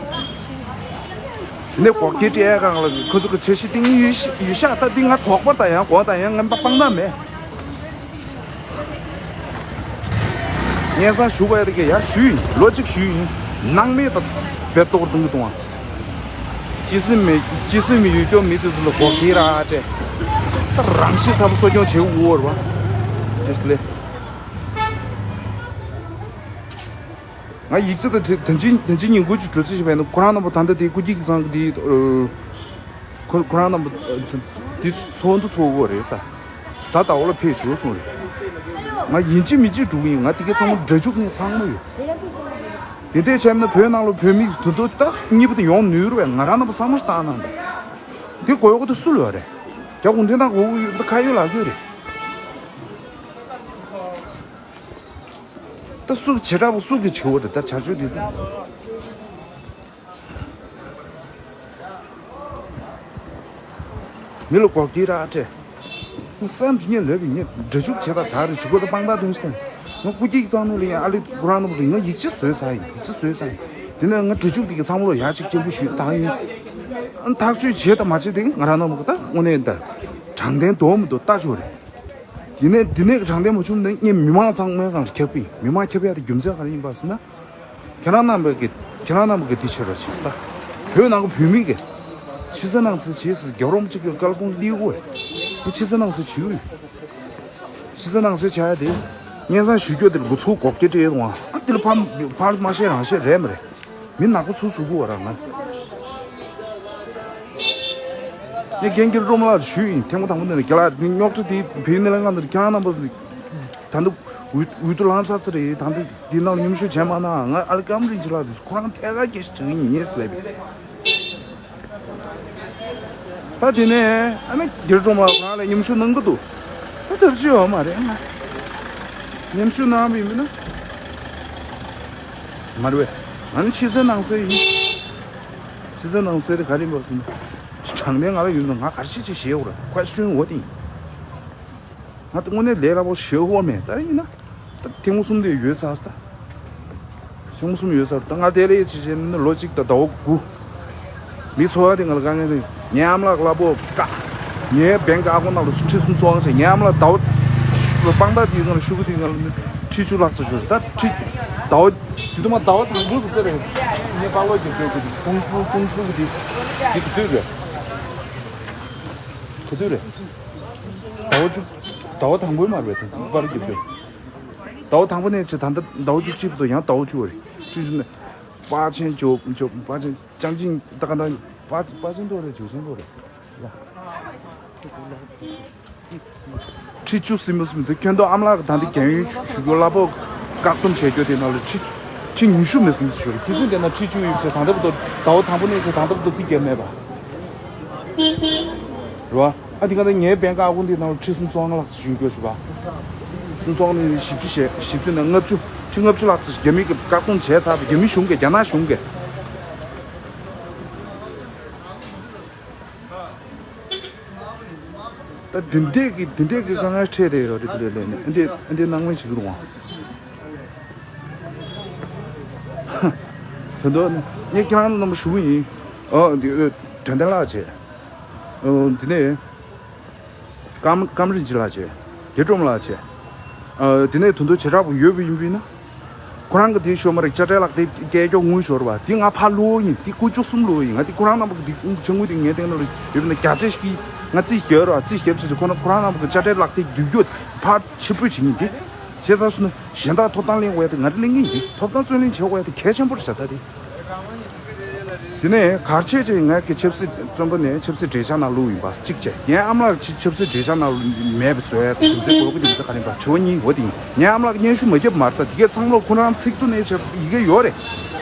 དེ་ནས་འགོག་རྐྱེན་སྤྲད་གང་ལ་ཁོ་ཚོ་གི་འཆར་གཞི་སྟེང་ཡུལ་ཤ་ཡུལ་ཤ་ད་འདི་ང་དོགས་པ་དང་ཡང་གོ་དང་ཡང་ངན་པ་སྤང་ཐབས་མེད། སྙན་སེང་ཞུ་དགོས་ཡ་དེ་གས་ཡ་ཞུས་ཡིན། ལོ་གཅིག་ཞུས་ཡིན། སྣང་མེད་དང་བེད་ཏོག་གཏོང་གི་གཏོང་བ། སྤྱི་སེམས་མི་སྤྱི་སེམས་མི་ཡོད་སྐྱོ་མི་དེ་ཚོ་ལ་འགོག་རྐྱེན་ར་སྤྲད། ད་རང་ཤི་ཚ་པོ་གསོ་སྐྱོང་བྱེད་དགོས་ར་བ། ཅེས་ལེ། ང་ཡིག་ཚད་དང་དོན་ཆེན་དོན་ཆེན་ཉིན་དགུ་གི་གྲོས་ཚིག་ཞིག་བས་ན་ཁོ་རང་རྣམ་པ་ད་ལྟ་དེ་སྐུ་སྐྱིད་ཚང་གི་དེ་ཁོ་ཁོ་རང་རྣམ་པ་དེ་ཚོགས་འདུ་ཚོགས་དགོས་རེད་ས། གཟའ་ཟླ་བ་ལ་ཕེབས་ཆོག་གསུངས་རེད། ང་ཡིན་གཅིག་མིན་གཅིག་འགྲོ་གི་ཡིན། ང་དེ་གའི་ཚང་མ་སྒྲ་འཇུག་ནས་ཚང་མ་ཡོད། དེ་འདྲས་བྱས་ན་བོད་ནང་ལ་བོད་མི་དུ་དུ་ད་གཉིས་པ་དེ་ཡོང་ནུས་རུ་བས་ང་རང་རྣམ་པ་བསམ་བློ་ཞིག་བཏང་གནང་འདུག་དེ་དགོས་ཡོད་དེ་སུ་ལ་ཡོད་རེད། རྒྱ་གུང་ཁྲན་ཏང་གོ་ཡོད་ད་ཁ་ཡོད་ལག་ཡོད་རེད། ད་སུ་བྱེ་བྲག་པོ་སུ་གི་བྱེད་འོ་རེད་ད་བྱ་སྤྱོད་འདི་ཚོ། མི་ལ་གོག་ཀྱི་ར་སྤྲད། སེམས་ཀྱི་ཉེ་ལོས་པའི་ཉེ་འདྲ་བཅུག་བྱེད་པ་ག་རེ་བྱེད་དགོས་ད་དཔང་རྟགས་དོན་སྟེ། ང་སྐུ་སྐྱིད་གཙང་ནས་ལ་ཡང་ཨ་ལི་ཁོ་རང་རྣམ་པ་ལ་ང་ཡིག་ཆ་བཟོས་ཚར་ཡིན། ཡིག་ཆ་བཟོས་ཚར་ཡིན། དེ་ནས་ང་འདྲ་བཅུག་དེ་གི་ཚང་མ་ལ་ཡག་ཅིག་སྤྱན་འབུལ་ཞུས་བཏང་ཡིན། ཨ་ཐག་གཅོད་བྱེད་དང་མ་བྱེད་དེ་ང་རང་རྣམ་པ་ད་དངོས་གནས་ད་དྲང་བདེན་འདོར་མི་འདོར་ལྟ་ཆོག་རེད། དེ་ནས་དེ་ནས་དྲང་བདེན་མ་བྱུང་ན་ངས་མི་མང་ཚང་མའི་སྒང་ལ་ཁྱབ་གི་ཡིན། མི་མང་ཁྱབ་ཡག་དེ་རྒྱུ་མཚན་ག་རེ་ཡིན་པ་ཟེར་ན། ཁྱེད་རང་རྣམ་པ་གི་ཁྱེད་རང་རྣམ་པ་གི་དེ་ཆེ་ར་ཆེ་ས། བོད་ནང་གི་བོད་མི་གི་ཕྱི་གསལ་ནང་གསལ་བྱེད་ཟེར་རྒྱལ་བ་རིན་པོ་ཆེ་གི་བཀའ་དགོངས་ལི་གོ་རེད། དེ་ཕྱི་གསལ་ནང་གསལ་བྱེད་ཡོད། ཕྱི་གསལ་ནང་གསལ་བྱ་ཡ་དེ། སྙན་སེང་ཞུ་རྒྱུ་དེ་འགོ་ཚུགས་འགོག་རྐྱེན་སྤྲད་ཡོང་བ། ཨ་དེ་ལ་ཕམ་ཕར་མ་བཤད་རང་བཤད་རེད་མ་རེད། མི་ནག་པོ་ཚུར་ཟུག་གི་བ་ར་ང་། ངས་རྒན་རྒྱལ་སྒྲོལ་མ་ལགས་ཞུས་ཡིན། ཐེངས་མ་དང་པོ་ནས་རྒན་ལགས་འདི་རྙོག་དྲ་དེ་བོད་ནས་ལ་ང་འདིར་ཁྱེད་རང་རྣམ་པ་ད་འདི་འུ་འུ་ཐུག་ལངས་ཚར་ཚར་རེད། ད་འདི་འདི་ནང་ལ་མཉམ་ཞུགས་བྱས་མ་གནང་། ང་ཨ་ལ་ཀམ་རིན་ཅི་ལགས་དེ་ཁོ་རང་ཐད་ཀར་སྐད་ཆ་དྲི་གི་ཡིན་ཟེར་ལབ། ད་དེ་ནས་ཨ་ནི་རྒྱལ་སྒྲོལ་མ་ལགས་ང་ལ་མཉམ་ཞུགས་གནང་གི་འདུག་ད་ཐབས་ཤེས་ཡོད་མ་རེད། ང་མཉམ་ཞུགས་གནང་བ་ཡིན་ན་མ་རེད་བས། ང་ནི་ཕྱི་གསལ་ནང་གསལ་ཡིན། ཕྱི་གསལ་ནང་གསལ་དེ་ག་རེ་ཡིན་པ་ཟེར་ན། དྲང་བདེན་ང་ལ་ཡོད་ན་ང་ག་རེ་བྱེད་ཅེས་ཞེས་འོར་ཁོ་ཤུན་འོ་དེ་ཡིན། ང་དེ་དངོས་གནས་ལས་སླ་པོ་ཞེ་འོར་མེད་ད་ཡིན་ན། ད་ཐེངས་མ་གསུམ་དེ་ཡོད་ཚར་ད། ཐེངས་མ་གསུམ་ཡོད་ཚར་ད་ང་དེ་ལས་ཅི་བྱས་ན་ལོ་གཅིག་ད་ཟླ་བ་དགུ། མི་ཚོ་བ་དེ་ང་ལ་དཀའ་ངལ་དེ་ངའི་ཨ་མ་ལགས་གླ་ཕོགས་བཀག་ངའི་བེང་གི་ཨ་ཁོ་ནང་ལ་ཁྲི་གསུམ་སོང་བྱས་ངའི་ཨ་མ་ལགས་ཟླ་བ་དཔང་རྟགས་དེ་ང་ལ་ཤུ་གུ་དེ་ང་ལ་ཁྲི་བཅུ་ལྷག་ཙམ་ཤོར་ད་ཁྲི་ཟླ་བ། དེ་དུ་མ་ཟླ་བ་དང་པོའི་གི་ཚེ་རེད། ངས་པགས་ལོག་རྒྱབ་སྐྱོར་གི་ཁུང་ཚུ་ཁུང་ཚུ་གི་དེ་དེ་གི་དུས་རེད། ག་དུས་རེད། ཟླ་བ་བཅུ། ཟླ་བ་དང་པོའི་མ་རེད་པ་དེ་པགས་ལོག་རྒྱབ་སྐྱོར། ཟླ་བ་དང་པོ་ནས་བྱས་ད་ལྟ་ཟླ་བ་བཅུ་གཅིག་བར་དུ་ཡང་ཟླ་བ་བཅུ་བ་རེད། བཅུ་བཅུ་ནས། པ་ཆེན་ཇོ་ཇོ་པ་ཆེན་ཅང་ཅིང་ད་ག་ད་པ་པ་ཆེན་ཏོ་རེད་ཇོ་ཆེན་ཏོ་རེད། ཡ། ཁྲི་བཅུ་ཟིན་པ་ཟིན་དུ་ཁྱོད་ཚོ་ཨ་མ་ལགས་ད་འདི་རྒན་ཡོལ་ཞུ་རྒྱུ་གླ་ཕོགས་བཀག་སྡོམ་བྱས་རྒྱུ་དེ་ནང་ལ་ཁྲི་ཁྲི་ཉི་ཤུ་མི་ཟིན་ཞུ་རེད། ཁྱེད་ཚོས་བལྟས་ན་ཁྲི་བཅུ་ཡོད་ཚེ་ད་ལྟ་བར་དུ་ཟླ་བ་དང་པོ་ནས་བྱས་ད་ལྟ་བར་དུ་རྩིས་བརྒྱབ་མེད་པ། རེད་བ། ཨ་དེ་ག་ད་ངའི་བེང་ཀ་ཨ་ཁུ་འདི་ནང་ལ་ཁྲི་སུམ་སྟོང་ལྷག་ཙམ་ཞིག་ཡོད་ཞུ་བ། སུམ་སྟོང་ནས་བཞི་བཅུ་ཞེ་བཞི་བཅུ་ནས་ལྔ་བཅུ་ཁྲི་ལྔ་བཅུ་ལྷག་ཙམ་ཞིག་རྒྱ་མི་གི་བཀག་སྡོམ་བྱས་ཚར་བ་རྒྱ་མི་གཞུང་གིས་རྒྱ་ནག་གཞུང་གིས། ད་འདི་འདྲས་ཀྱི་འདི་འདྲས་ཀྱི་དཀའ་ངལ་འཕྲད་བསྡད་ཡོད་རེད། འདི་ལས་ལས་ནས་འདི་འདི་སྣང་མེད་བྱེད་ཀྱི་རུང་བ། དོན་དུ་ངས་ཁྱེད་རང་རྣམ་པ་ཞུ་གི་ཡིན། ཨོ་འདི་དོན་ལྡན་ལགས་བྱས། ཨོ་འདི་ནས། ཀམ་ཀམ་རིན་ཅི་ལགས་བྱས། དགེ་སྒྲོམ་ལགས་བྱས། ཨ་དེ་ནས་དོན་དུ་བྱེ་བྲག་པོ་ཡོད་པ་ཡིན་པས་ན། ཁོ་རང་གི་དེ་ཤོར་མ་རེད། དཔྱ་ཁྲལ་ལག་དེབ་སྐྱེལ་སྐྱོག་དངུལ་ཤོར་བ་དེ་ང་ཕར་བླུ་ཡིན། དེ་དགུ་བཅུ་གསུམ་བླུ་ཡིན། ང་དེ་ཁོ་རང་རྣམ་པ་གི་དེ་དངུལ་ཆ་དངུལ་དེ་ངའི་སྟེང་ན་ཡོད་པ་ན་བརྒྱ་ཆ་ཞིག་གིས་ང་རྩིས་བརྒྱབ་ར་རྩིས་བརྒྱབ་ཚར་ཚེ་ཁོ་རང་ཁོ་རང་རྣམ་པ་གི་དཔྱ་ཁྲལ་ལག་དེབ་བསྡུ་རྒྱུ་ཕར་ཕྱིར་འབུད་བྱེད་ཀྱིན་དེ་བྱས་ཚར་སོང་ན་གཞན་དག་ཐོབ་ཐང་ལེན་དགོས་ཡ་དེ་ང་རང་ལེན་གྱིན་དེ་ཐོབ་ཐང་བརྩོན་ལེན་བྱེད་དགོས་ཡ་དེ་གལ་ཆེན་པོ་རེད་ཤག་ད་དེ། དེ་ནས་གར་ཆེད་ཅིག་ངས་ཀྱི་ཆབ་སྲིད་བཙོན་པ་ནས་ཆབ་སྲིད་འབྲེལ་ཆགས་ནང་བླུགས་ཡིན་པ་གཅིག་བྱས། ངའི་ཨ་མ་ལགས་ཀྱི་ཆབ་སྲིད་འབྲེལ་ཆགས་ནང་མེད་པའི་བཟོ་ཡ་དེ་ཚོའི་དགོས་མཁོ་དེ་ཚོ་ག་རེ་ཡིན་པ་དྲི་བ་གཉིས་འོ་དེ་ཡིན། ངའི་ཨ་མ་ལགས་སྙན་ཞུ་མ་བརྒྱབ་མ་རེད། ད་དེ་གའི་ཚང་མ་ཁོ་རང་ཚིག་ཐོ་ནས་ཆབ་སྲིད་ཡི་གེ་ཡོད་རེད།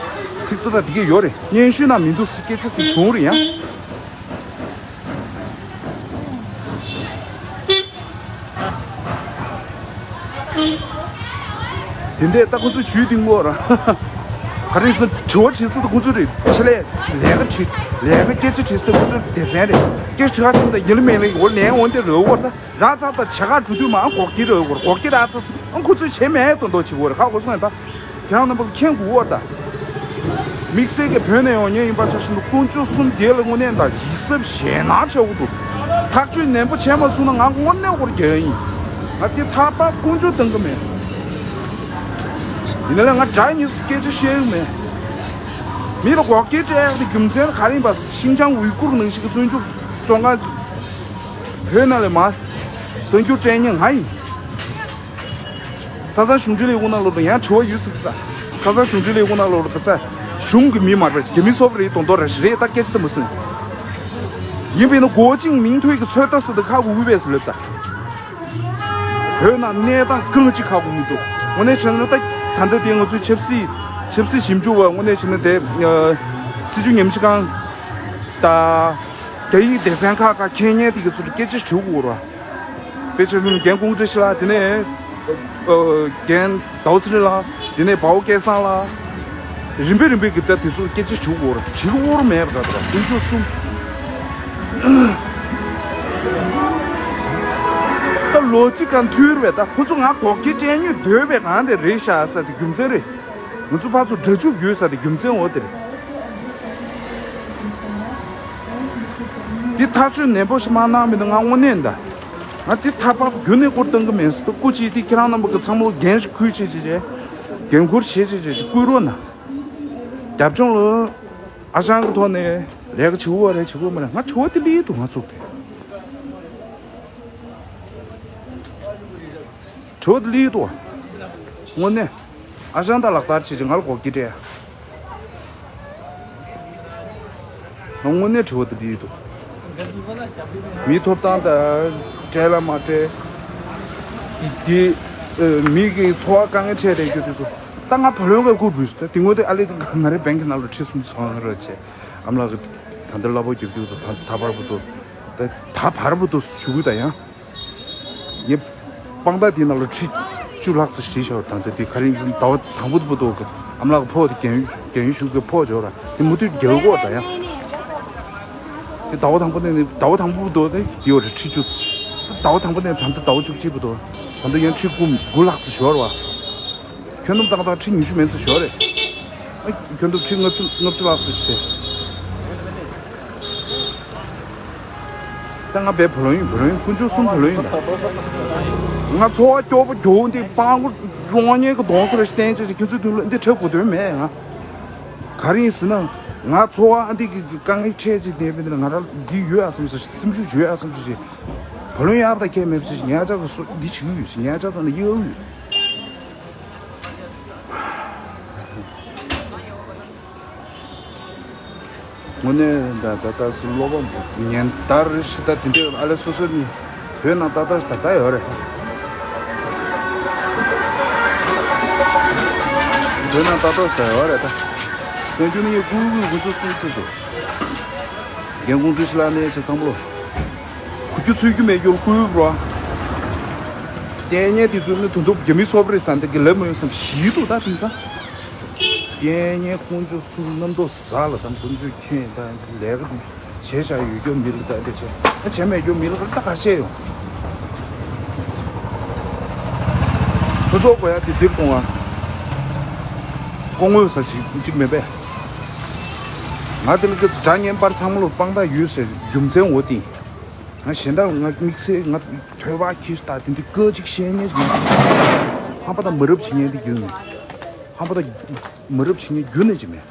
ཚིག་ཐོ་ད་དེ་གའི་ཡོད་རེད། སྙན་ཞུ་ནང་མི་འདུག་སྐད་ཆ་དེ་བྱུང་རེད་ཡང་། དེ་འདྲས་ད་ཁོ་ཚོས་ཇུས་འདི་ངོ་ར། ག་རེ་ཟེར་དྲི་བ་དྲིས་ས་ད་ཁོ་ཚོས་རེད། ཆེད་ལས་ལས་ཀ་དྲིས་ལས་ཀ་སྐད་ཆ་དྲིས་ས་ད་ཁོ་ཚོས་སྡེ་ཚན་རེད། སྐད་ཆ་དྲི་ག་ཕྱིན་ད་ཡིན་ལ་མིན་ལ་འོ་ལན་འོ་འདི་རོལ་བར་ད་ར་ཚ་ད་བྱེད་ག་འགྲོ་དུས་མ་འགོག་གི་རོལ་བར་འགོག་གི་ར་ཚ་ཨང་ཁོ་ཚོས་བྱེད་མེད་དོན་དོ་བྱེད་བར་ཧ་གོ་སོང་ཡ་ད། ཁྱེད་རང་རྣམ་པ་མཁྱེན་དགོས་བར་ད། དམིགས་བསལ་གྱི་བོད་ནས་ཡོང་མཁན་ཡིན་པ་ཆ་བཞིན་དུ་དཀོན་མཆོག་གསུམ་དེ་ལ་དངོས་གནས་ད་ཡིད་གཟབ་ཞེད་སྣང་ཆེ་བོ་འདུག་ཐག་གཅོད་ནན་པོ་བྱས་མ་སོང་ན་ང་དངོས་གནས་སྐོར་རྒྱལ་ཡིན། ང་དེ་ཐག་པ་དཀོན་མཆོག་གཏོང་གི་མེད། ཡིན་ན་ལས་ང་དགྲ་གཉིས་སུ་སྐད་ཆ་བཤད་ཡོང་མེད། མི་ལ་འགོག་རྐྱེན་སྤྲད་ཡག་དེ་རྒྱུ་མཚན་ག་རེ་ཡིན་པ། ཤིན་ཅང་ཝུའི་ཀུར་ནང་བཞིན་གྱི་བཙོན་འཇུག་བཙོན་ཁང་བོད་ནང་ལས་མ་གསར་འགྱུར་སྤྲད་མཁན་ང་ཡིན། ས་ས་གཞུང་འབྲེལ་ལས་ཁུངས་ནང་ལོགས་ལ་ཡང་དྲི་བ་ཡོད་ཟེར་གི་ས། ས་ས་གཞུང་འབྲེལ་ལས་ཁུངས་ནང་ལོགས་ལ་གི་ས། གཞུང་གི་མི་མ་རེད། རྒྱ་མི་སོབ་རེད། དོན་དོ་ར་རེད། ད་སྐད་ཆ་དེ་མ་སོང་། ཡིན་པས་ན་国进民退གི་ཚོད་ལྟ་ཟེར་དུ་ཁག་དགུ་བས་ཟེར་ལབ་ད། བོད་ནང་གནས་སྟངས་གང་ཅི་ཁག་དགུ་མི་འདུག་དངོས་གནས་བྱས་ན་ད་ད་ལྟ་དེ་ང་ཚོའི་ཆབ་སྲིད་ཆབ་སྲིད་ཞིབ་འཇུག་པ་དངོས་གནས་བྱས་ན་དེ་སྲིད་བྱུས་ཉམས་ཞིབ་ཁང་ད་རྒྱ་ཡིག་སྡེ་ཚན་ཁག་ཁག་མཁས་མཁན་དེ་གི་ཚུལ་སྐད་ཆ་དྲི་དགོས་ར། དཔེ་ཆ་རྒན་ཀུང་ཀྲི་ཞི་ལགས། དེ་ནས་རྒན་ཟླ་བ་ཚེ་རིང་ལགས། དེ་ནས་པའོ་སྐལ་བཟང་ལགས། རིམ་པས་རིམ་པས་ཀྱི་ད་དེ་ཚོ་སྐད་ཆ་དྲི་དགོས་ར། དྲི་དགོས་ར་མེད་པ་འདྲ་འདུག་དཀོན་མཆོག་གསུམ། ད་ལོ་གཅིག་གང་ཐུར་བས་ད་ཁོ་ཚོ་ང་འགོག་རྐྱེན་སྤྲད་ཉོས་འདོད་པའི་གང་དེ་རེད་ཤག་ས་དེ་རྒྱུ་མཚན་རེད། ང་ཚོ་ཕར་ཚུར་འདྲ་འཇུག་ཡོད་ས་དེ་རྒྱུ་མཚན་འོ་དེ་རེད། འདི་ཐག་གཅོད་ནན་པོ་ཞིག་མ་གནང་མི་འདུག་ང་དངོས་གནས་འདའ། ང་འདི་ཐག་པ་རྒྱུན་ནས་སྐོར་གཏོང་གི་མེད་ཟེར། སྐུ་མཁྱེན་འདི་ཁྱེད་རང་རྣམ་པ་གི་ཚང་མ་འགན་ཞིག་ཁུར་བྱེད་བྱེད་བྱེད། འགན་ཁུར་བྱེད་བྱེད་བྱེད་ཅིག་བསྐུལ་རོགས་གནང་། རྒྱབ་ལྗོངས་ལ་ཨ་ཞང་གི་ཐོག་ནས་ལས་ཀ་བྱེད་དགོས་རེད་བྱེད་དགོས་མ་རེད། ང་ཆུ་བ་དེ་ལི་འདུག་ང་ཚུགས་ཏེ། དྲི་བ་དེ་ལི་འདུག་དངོས་གནས། ཨ་ཞང་ད་ལག་བསྟར་བྱེད་ཅིག་ང་ལ་འགོག་རྐྱེན་སྤྲད། དངོས་གནས་དྲི་བ་དེ་ལི་འདུག་མིའི་ཐོབ་ཐང་དང་སྤྲད་ལ་མ་སྤྲད། དེ་མི་གི་འཚོ་བ་དཀའ་ངལ་འཕྲད་བསྡད་རྒྱུ་དེ་ཚོ། ད་ང་བུ་ལོན་ག་བསྐུར་བུས་སུ་ད་དེ་ངོ་དེ་ཨ་ལེ་ང་རའི་བེང་གི་ནང་ལ་ཁྲི་སུམ་ཅུ་སོང་ར་བྱས། ཨ་མ་ལགས་ཀྱི་ད་འདི་གླ་ཕོགས་རྒྱབ་རྒྱུ་དང་ད་ད་བར་བུ་དུ། ད་ད་བར་བུ་དུ་ཞུ་གུ་ད་ཡང་། ངས་དཔང་རྟགས་དེའི་ནང་ལ་ཁྲི་བཅུ་ལྷག་ཙམ་བྲིས་ཤོར། ད་ལྟ་དེ་ཁ་རིང་ཟླ་བ་དང་པོ་དེ་བུ་དོ་གི་ཨ་མ་ལགས་ཕོག་དེ་རྒན་རྒན་ཡོལ་ཞུ་གི་ཕོག་འབྱོར་ར་དེ་མུ་མཐུད་རྒྱག་གོ་ད་ཡང་། དེ་ཟླ་བ་དང་པོ་དེ་ནི་ཟླ་བ་དང་པོ་བུ་དོ་དེ་ཡོད་རེད་ཁྲི་བཅུ་ཙམ། ཟླ་བ་དང་པོ་ནས་ད་ལྟ་ཟླ་བ་བཅུ་གཅིག་བུ་དོ་ད་ལྟ་ཡང་ཁྲི་དགུ་དགུ་ལྷག་ཙམ་ཤོར་བ། ཁྱོན་བསྡོམས་ཏག་ཏག་ཁྲི་ཉི་ཤུ་མན་ཙམ་ཤོར་རེད། ཨ་ཁྱོན་བསྡོམས་ཁྲི་ལྔ་བཅུ་ལྔ་བཅུ་ལྷག་ཙམ་ཤོར། ད་ང་བའི་བུ་ལོན་ཡིན། བུ་ལོན་ཡིན། དཀོན་མཆོག་གསུམ་བུ་ལོན་ཡིན་ད། ང་འཚོ་བ་སྐྱོ་པོ་རྒྱུ་འདི་སྤྲང་པོ་གློག་བརྙན་གྱི་གདོང་སོ་རེ་བསྟན་བྱས་ཀྱི་ཁྱོད་ཚོས་འདི་འདི་འཁྲབ་དགོས་དོན་མེད་ང་། ག་རེ་ཡིན་ཟེར་ན། ང་འཚོ་བ་ཨ་འདི་གི་དཀའ་ངལ་འཕྲད་ཅིག་བསྡད་པའི་འདི་ལ་ང་རང་འདི་ཡོད་ཨ་བསམ་སོ་སེམས་ཤུགས་ཡོད་ཨ་བསམ་སོ་ཅིག་བུ་ལོན་ཡག་པ་དང་ཁྱད་མེད་པ་ཅིག་ཉག་ཅག་གི་སོ་འདི་བྱེད་ཀྱི་ཡོད་ཅིག་ཉག་ཅག་ཚང་ནས་གཡག་ཡོད། དངོས་གནས་ད་ད་ལྟ་སུ་ཀློག་པ་ཉན་ལྟར་ཞིག་ད་དེ་འདྲའི་ཨ་ལེ་སོ་སོ་ནི་བོད་ནང་ཏག་ཏག་ཞིག་ད་ལྟ་ཡོད་རེད། བོད་ནང་ཏག་ཏག་ཞིག་ད་ཡོད་རེད་ད། སོན་རྒྱུ་ནི་ཡོད་ཀུ་ཀུ་ཀུ་ཚོ་སུ་ཚོ་ཚོ། རྒན་ཁོང་ཀྲི་ཤི་ལ་ནས་ཆ་ཚང་མོ། ཁུ་རྒྱུ་ཚུད་རྒྱུ་མེད་རྒྱུར་བསྐུལ་རོ། ལྟས་ངན་དེ་ཚོ་ནི་དོན་དུ་རྒྱ་མི་སོབ་རེད་ཟེར་འདི་གི་ལབ་མ་ཡོང་བསམ་ཞིག་འདུག་ད་དེང་སང་། རྐྱེན་ངན་ཁོང་ཚོ་གསུམ་རྣམ་རྟོག་ཟ་ལ་དང་དཀོན་མཆོག་མཁྱེན་དང་ལས་ཀ་དང་བྱས་བཞག་ཡོད་རྒྱུ་མི་ལ་ད་འདི་བྱས་ཨ་བྱས་མེད་རྒྱུ་མི་ལ་ད་ག་བཤད་ཡོང་། ཁོ་ཚོ་གོ་ཡ་དེ་འདིར་གཏོང་བ་སྐུ་ངོ་ས་ཞིག་གཅིག་མེད་པས། ང་དེ་ལ་གི་དགྲ་ངན་པར་ཚང་མ་ལ་དཔང་རྟགས་ཡོད་ཟེར་རྒྱུ་མཚན་འོ་དེ། ང་གཞན་དག་ང་དམིགས་བསལ་ང་ཐོས་པ་ཁྱི་ལྟ་དེ་འདི་སྐད་ཅིག་བཤད་ཉན་ཞིག་མེད། ཧམ་པ་དང་མི་རབས་བྱེད་ཉན་དེ་རྒྱུན་མེད། ཧམ་པ་དང་མི་རབས་བྱེད་ཉན་རྒྱུན་ནས་ཅི་མེད།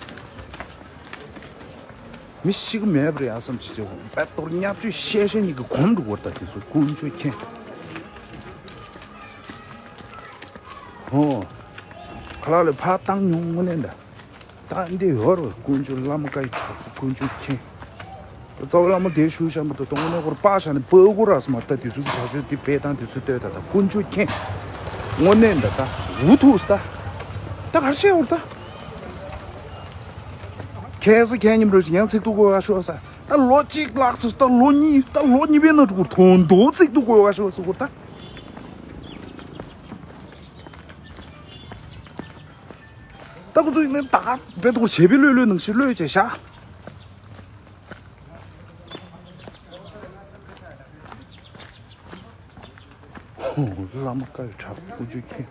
མི་ཤི་གི་མེད་པ་རེད་ཨ་བསམ་ཅི་བྱེད་དགོས་པད་གཏོར་བརྙས་བཅོས་བཤད་བཤད་ཉིད་ཀྱི་གོམ་འགྲོ་བར་ལྟ་དེ་ཚོ་དཀོན་མཆོག་མཁྱེན། ཧོ། ཁ་ལག་ལས་ཕར་བཏང་མྱོང་དངོས་གནས་འདྲ། ད་འདི་ཡོར་བ་དཀོན་མཆོག་བླ་མ་བཀའ་ཡི་དྲག་པོ་དཀོན་མཆོག་མཁྱེན། རྩ་བ་བླ་མ་དེ་ཞུ་བཞག་མི་འདུག་དོ་དངོས་གནས་ཁོར་པ་ཤ་ནི་པ་གོ་ར་སི་མ་ད་དེ་ཚོ་གི་བྱ་སྤྱོད་དེ་བས་དང་དེ་ཚོ་ལྟོས་ད་ད་དཀོན་མཆོག་མཁྱེན། དངོས་གནས་འདི་ད་འུ་ཐུག་ད། ད་གར་བཤད་འོར་ད། ཁྱེད་ས་ཁྱེད་ཉིམ་རོལ་ཞིག་ཡང་ཚིག་ཏུ་གོ་བ་ཤོག་ས། ད་ལོ་གཅིག་ལྷག་ཙམ་ད་ལོ་གཉིས་ད་ལོ་གཉིས་པའི་ནང་དུ་གོ་དོན་དོ་ཚིག་ཏུ་གོ་བ་ཤོག་ས་གོ་ད། ད་ཁོ་ཚོ་ཡིན་ན་ད་བེད་ཐོག་བྱས་པའི་ལོས་ལོས་ནང་བཞིན་ལོས་བྱས་ཤག་བླ་མ་བཀའ་ཡི་དྲག་པོ་དཀོན་མཆོག་མཁྱེན།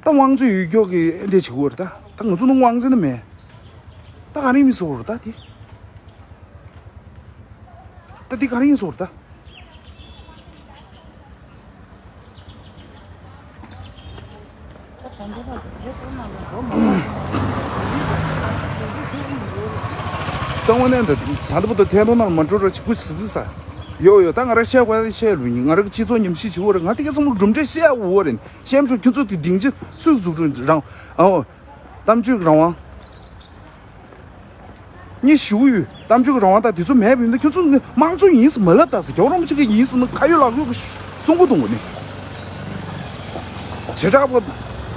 ད་དབང་ཆ་ཡོད་མཁན་གྱི་འདི་བྱེད་དགོས་རེད་ད། ང་ཚོ་ནང་དབང་འཛིན་ནི་མེད། ད་ག་རེ་མི་སོར་ད་དེ། ད་དེ་ག་རེ་ཡིན་སོར་ད། ད་དངོས་གནས་འདི་ད་ལྟ་བུ་ད་ཐད་གཏོང་ནང་མ་འགྲོ་ར་ཅིག་གུ་སི་སི་ས། ཡོ་ཡོ་ད་ང་ར་བཤད་དགོས་ད་བཤད་ལུས་ཡིན། ང་ར་གི་སྤྱི་ཚོགས་ཉམས་ཞིབ་བྱེད་འོ་རེད། ང་དེ་ག་ཚང་མ་གྲུབ་འབྲས་བཤད་འོ་རེད། བཤད་མ་ཆོག་ཁྱོད་ཚོ་དེ་སྡིངས་ཆ་སུས་འཛུགས་སྐྲུན་རང་ཨོ། གཏམ་བརྗོད་ཀྱི་རང་དབང་། ངས་ཞུ་གི་ཡོད། གཏམ་བརྗོད་ཀྱི་རང་དབང་དང་དེ་ཚོ་མེད་པ་ཡིན་ན་ཁྱོད་ཚོ་ནི་དམངས་གཙོ་ཡིན་ཟེར་མ་ལབ་ད་ཟེར། རྒྱལ་བ་རིན་པོ་ཆེ་གི་ཡིན་ཟེར་ན་ཁ་ཡོད་ལག་ཡོད་ཀྱི་གསུང་གི་འདུག་ནི། བྱེ་བྲག་པ་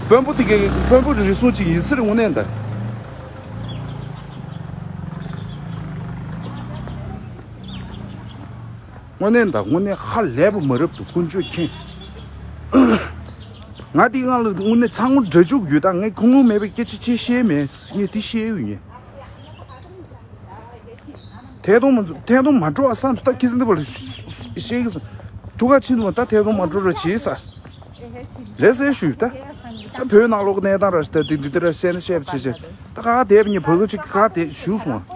དཔོན་པོ་དེ་གའི་དཔོན་པོ་རེ་ཟུང་ཅིག་ཡིན་ཟེར་དངོས་གནས་ད། དངོས་གནས་ད་དངོས་གནས་ཧ་ལས་པ་མ་རབས་འདུག་ཀུན་སྤྱོད་མཁན། ང་དེའི་སྒང་ལ་དངོས་གནས་ཚང་མ་འདྲ་འཇུག་ཡོད། ད་ངས་ཁུངས་ལུང་མེད་པའི་སྐད་ཆ་ཅིག་བཤད་མེད། ངས་དེ་བཤད་ཡོད་ངས། ཐད་གཏོང་མ་ཐད་གཏོང་མ་འགྲོ་བ་བསམ་སོང་། ད་ཁྱི་སེང་འདི་བར་བཤད་གི་སོང་། ཐུགས་ཁ་ཕྱིན་འདུག་ད་ཐད་གཏོང་མ་འགྲོ་ར་བྱེད་ས། ལས་སེ་ཞུས་ད། ད་བོད་ནང་ལོག་གནས་སྟངས་ར་ད་དེ་འདི་དེ་ར་བཤད་ན་བཤད་པ་བྱེད་བྱེད། ད་ག་དེབ་ཉི་བོད་གི་ཅིག་ག་དེ་ཞུས་སོང་།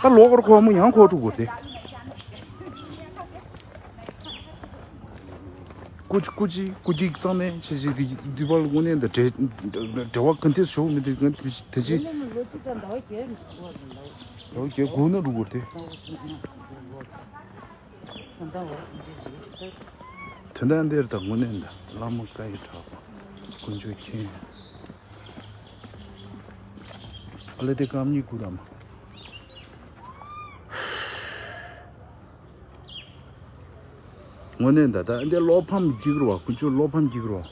ད་ལོག་གར་ཁོ་མོ་ཡང་ཁོ་ཕྲུག་གོ་དེ། ཀུ་ཅི་ཀུ་ཅི་ཀུ་ཅི་གཙང་མའི་ཆེ་ཆེ་དེ་དུས་བར་དངོས་གནས་འདི་འབྲེལ་འབྲེལ་བ་ག་འདྲས་བྱུང་མི་འདུག་ང་དེ་དེ་ཅི། ལོ་བརྒྱད་དགུ་ན་འགྲོ་དགོས་ཏེ། དོན་དག་འདིར་དང་དངོས་གནས་འདི་བླ་མ་བཀའ་ཡི་གྲགས་པ་དཀོན་མཆོག་མཁྱེན། ཨ་ལེ་དེ་སྐམ་གཉིས་ཀུ་དམ། དངོས་གནས་ད་ལྟ་འདི་བློ་ཕམ་སྐྱིད་རུ་བ། ཀུན་སྤྱོད་བློ་ཕམ་སྐྱིད་རུ་བ།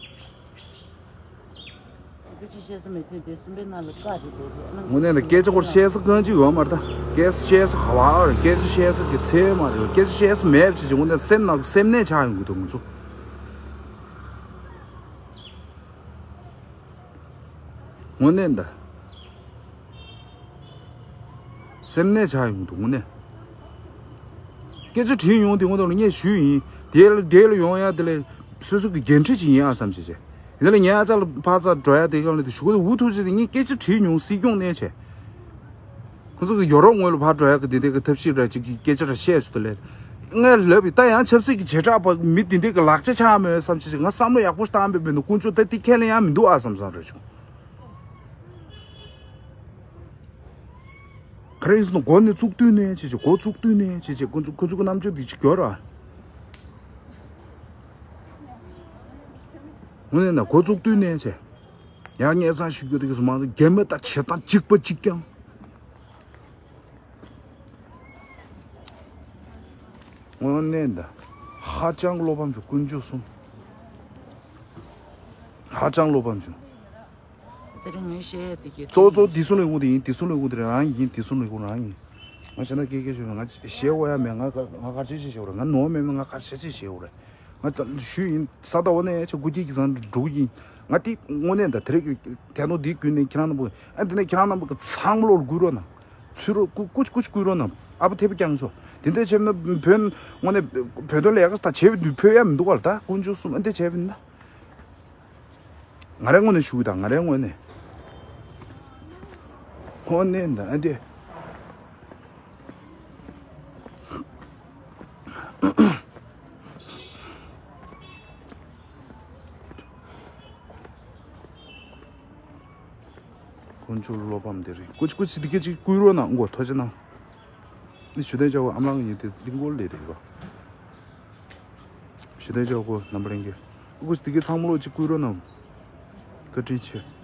སྐད་ཆ་བཤད་ས་མེད་དུས་དེ་སེམས་པའི་ནང་ལ་བཀག་ཅིག་འདུག་ཟེར། དངོས་གནས་ད་སྐད་ཆ་སྐོར་བཤད་ས་གང་ཅིག་ཡོད་མ་རེད་ད། སྐད་ཆ་བཤད་ས་ག་བ་རེད། སྐད་ཆ་བཤད་ས་གི་ཚད་མ་རེད། སྐད་ཆ་བཤད་ས་མེད་ཅིག་ཅིག་དངོས་གནས་སེམས་ནང་གི་སེམས་ནད་ཆགས་ཡོང་གི་འདུག་ང་ཚོ། དངོས་གནས་ད། སེམས་ནད་ཆགས་ཡོང་འདུག་དངོས་གནས། སྐད་ཆ་དྲིས་ཡོང་དེ་དངོས་གནས་ལ་ངས་ཞུས་ཡིན། དེ་ལ་དེ་ལ་ཡོང་ཡ་དེ་ལ་སོ་སོ་གི་འགན་འཁྲི་ཅིག་ཡིན་ཨ་བསམ་བྱས་བྱས། ཡིན་ན་ལ་ངས་ཨ་ཅག་ལ་ཕར་ཚུར་འགྲོ་ཡ་དེ་གང་ལ་དེ་ཞུ་གི་དེ་འུ་ཐུག་ཅིག་དེ་ངས་སྐད་ཆ་དྲིས་མྱོང་སྲིད་སྐྱོང་གནས་བྱས། ཁོ་ཚོ་གི་ཡོ་རོབ་ངོས་ལ་ཕར་འགྲོ་ཡ་གི་དེ་འདྲའི་གི་ཐབས་ཤེས་ར་ཅིག་གི་སྐད་ཆ་ར་བཤད་སུ་དེ་ལས། ངས་ལབ་པའི་ད་ཡང་ཆབ་སྲིད་ཀྱི་བྱེ་བྲག་པ་མི་དེ་འདྲའི་གི་ལག་ཆ་ཆགས་མོད་བསམ་བྱས་ཅིག་ང་བསམ་བློ་ཡག་པོ་བཏང་པའི་མི་འདུག་དཀོན་མཆོག་ད་དེ་ཁས་ལེན་ཡང་མི་འདུག་ཨ་བསམ་བསམ་རེད་བྱུང་། ག་རེ་ཡིན་ཟེར་ན་འགོ་ནས་བཙུགས་དུས་ནས་བྱས་བྱས་འགོ་བཙུགས་དུས་ནས་བྱས་བྱས་ཁོ་ཚོ་ཁོ་ཚོ་གི་རྣམ་དཔྱོད་འདི་ཅིག་གྱོར་ར། དངོས་གནས་ན་འགོ་བཙུགས་དུས་ནས་བྱས། ཡང་སྙན་སེང་ཞུ་རྒྱུ་དེ་གི་མང་ཚོགས་རྒྱ་མི་དང་བྱེད་སྟངས་གཅིག་པ་གཅིག་རྐྱང་། དངོས་གནས་ད། ཧ་ཅང་བློ་ཕམ་བྱུང་དཀོན་མཆོག་གསུམ། ཧ་ཅང་བློ་ཕམ་བྱུང་། དེ་རིང་ངས་བཤད་ཡ་དེ་གས་གཙོ་གཙོ་བདེ་སྲུང་ལས་ཁུངས་དེ་ཡིན། བདེ་སྲུང་ལས་ཁུངས་དེ་རང་ཡིན། བདེ་སྲུང་ལས་ཁུངས་རང་ཡིན། ང་བྱས་ན་སྐད་སྐད་ཞུ་ན་ང་ཞེ་པོ་ཡ་མེད། ང་ང་ག་རེ་བྱེད་ཅེས་ཞུ་རེད། ང་ནོར་མེད་མེད་ང་ག་རེ་བྱེད་ཅེས་ཞུ་རེད། ང་ད་ཞུས་ཡིན། ས་ད་འོ་ནས་ཆ་དགུ་གཅིག་གི་ཚང་འགྲོ་གི་ཡིན། ང་དེ་དངོས་གནས་ད་དེ་རིང་གི་ཐད་ནོ་འདི་བརྒྱུད་ནས་ཁྱེད་རང་རྣམ་པ་ཨ་འདི་ནས་ཁྱེད་རང་རྣམ་པ་གི་ཚང་མ་ལོར་སྒུག་རོགས་གནང་། ཚུར་རོགས་སྐུ་སྐུ་སྐུ་སྐུ་རོགས་གནང་། ཨ་ཕོ་ཐེ་བོ་རྐྱང་ཆོག་དེ་འདྲ་བྱས་ན་བོད་དངོས་གནས་བོད་དོན་ལས་ཀ་ད་བྱེད་ཕོད་ཡ་མི་འདུག་ག་ལ། ད་དཀོན་མཆོག་གསུམ་ཨ་འདི་བྱས་པ་ཡིན་ན། ང་རའི་ངོས་ནས་ཞུ་གི་ད། ང་རའི་ངོས་ནས། དངོས་གནས་ད་ཨ་འདི། དཀོན་མཆོག་བློ་ཕམ་དེ་རེད། ཀུ་ཅི་ཀུ་ཅི་འདི་སྐད་ཅིག་བསྐུལ་རོགས་གནང་། མགོ་ཐོ་ཅི་གནང་། ནི་ཞུ་དན་ཅོག་གོ་ཨམ་ལང་ཡིན་དེ་གླིང་སྐོར་ལས་དེ་གོ། ཞུ་དན་ཅོག་གོ་རྣམ་པ་ལྷན་རྒྱས། ཀུ་ཅི་འདི་སྐད་ཚང་མ་ལོ་ཅིག་བསྐུལ་རོགས་གནང་། བཀའ་དྲིན་ཆེ།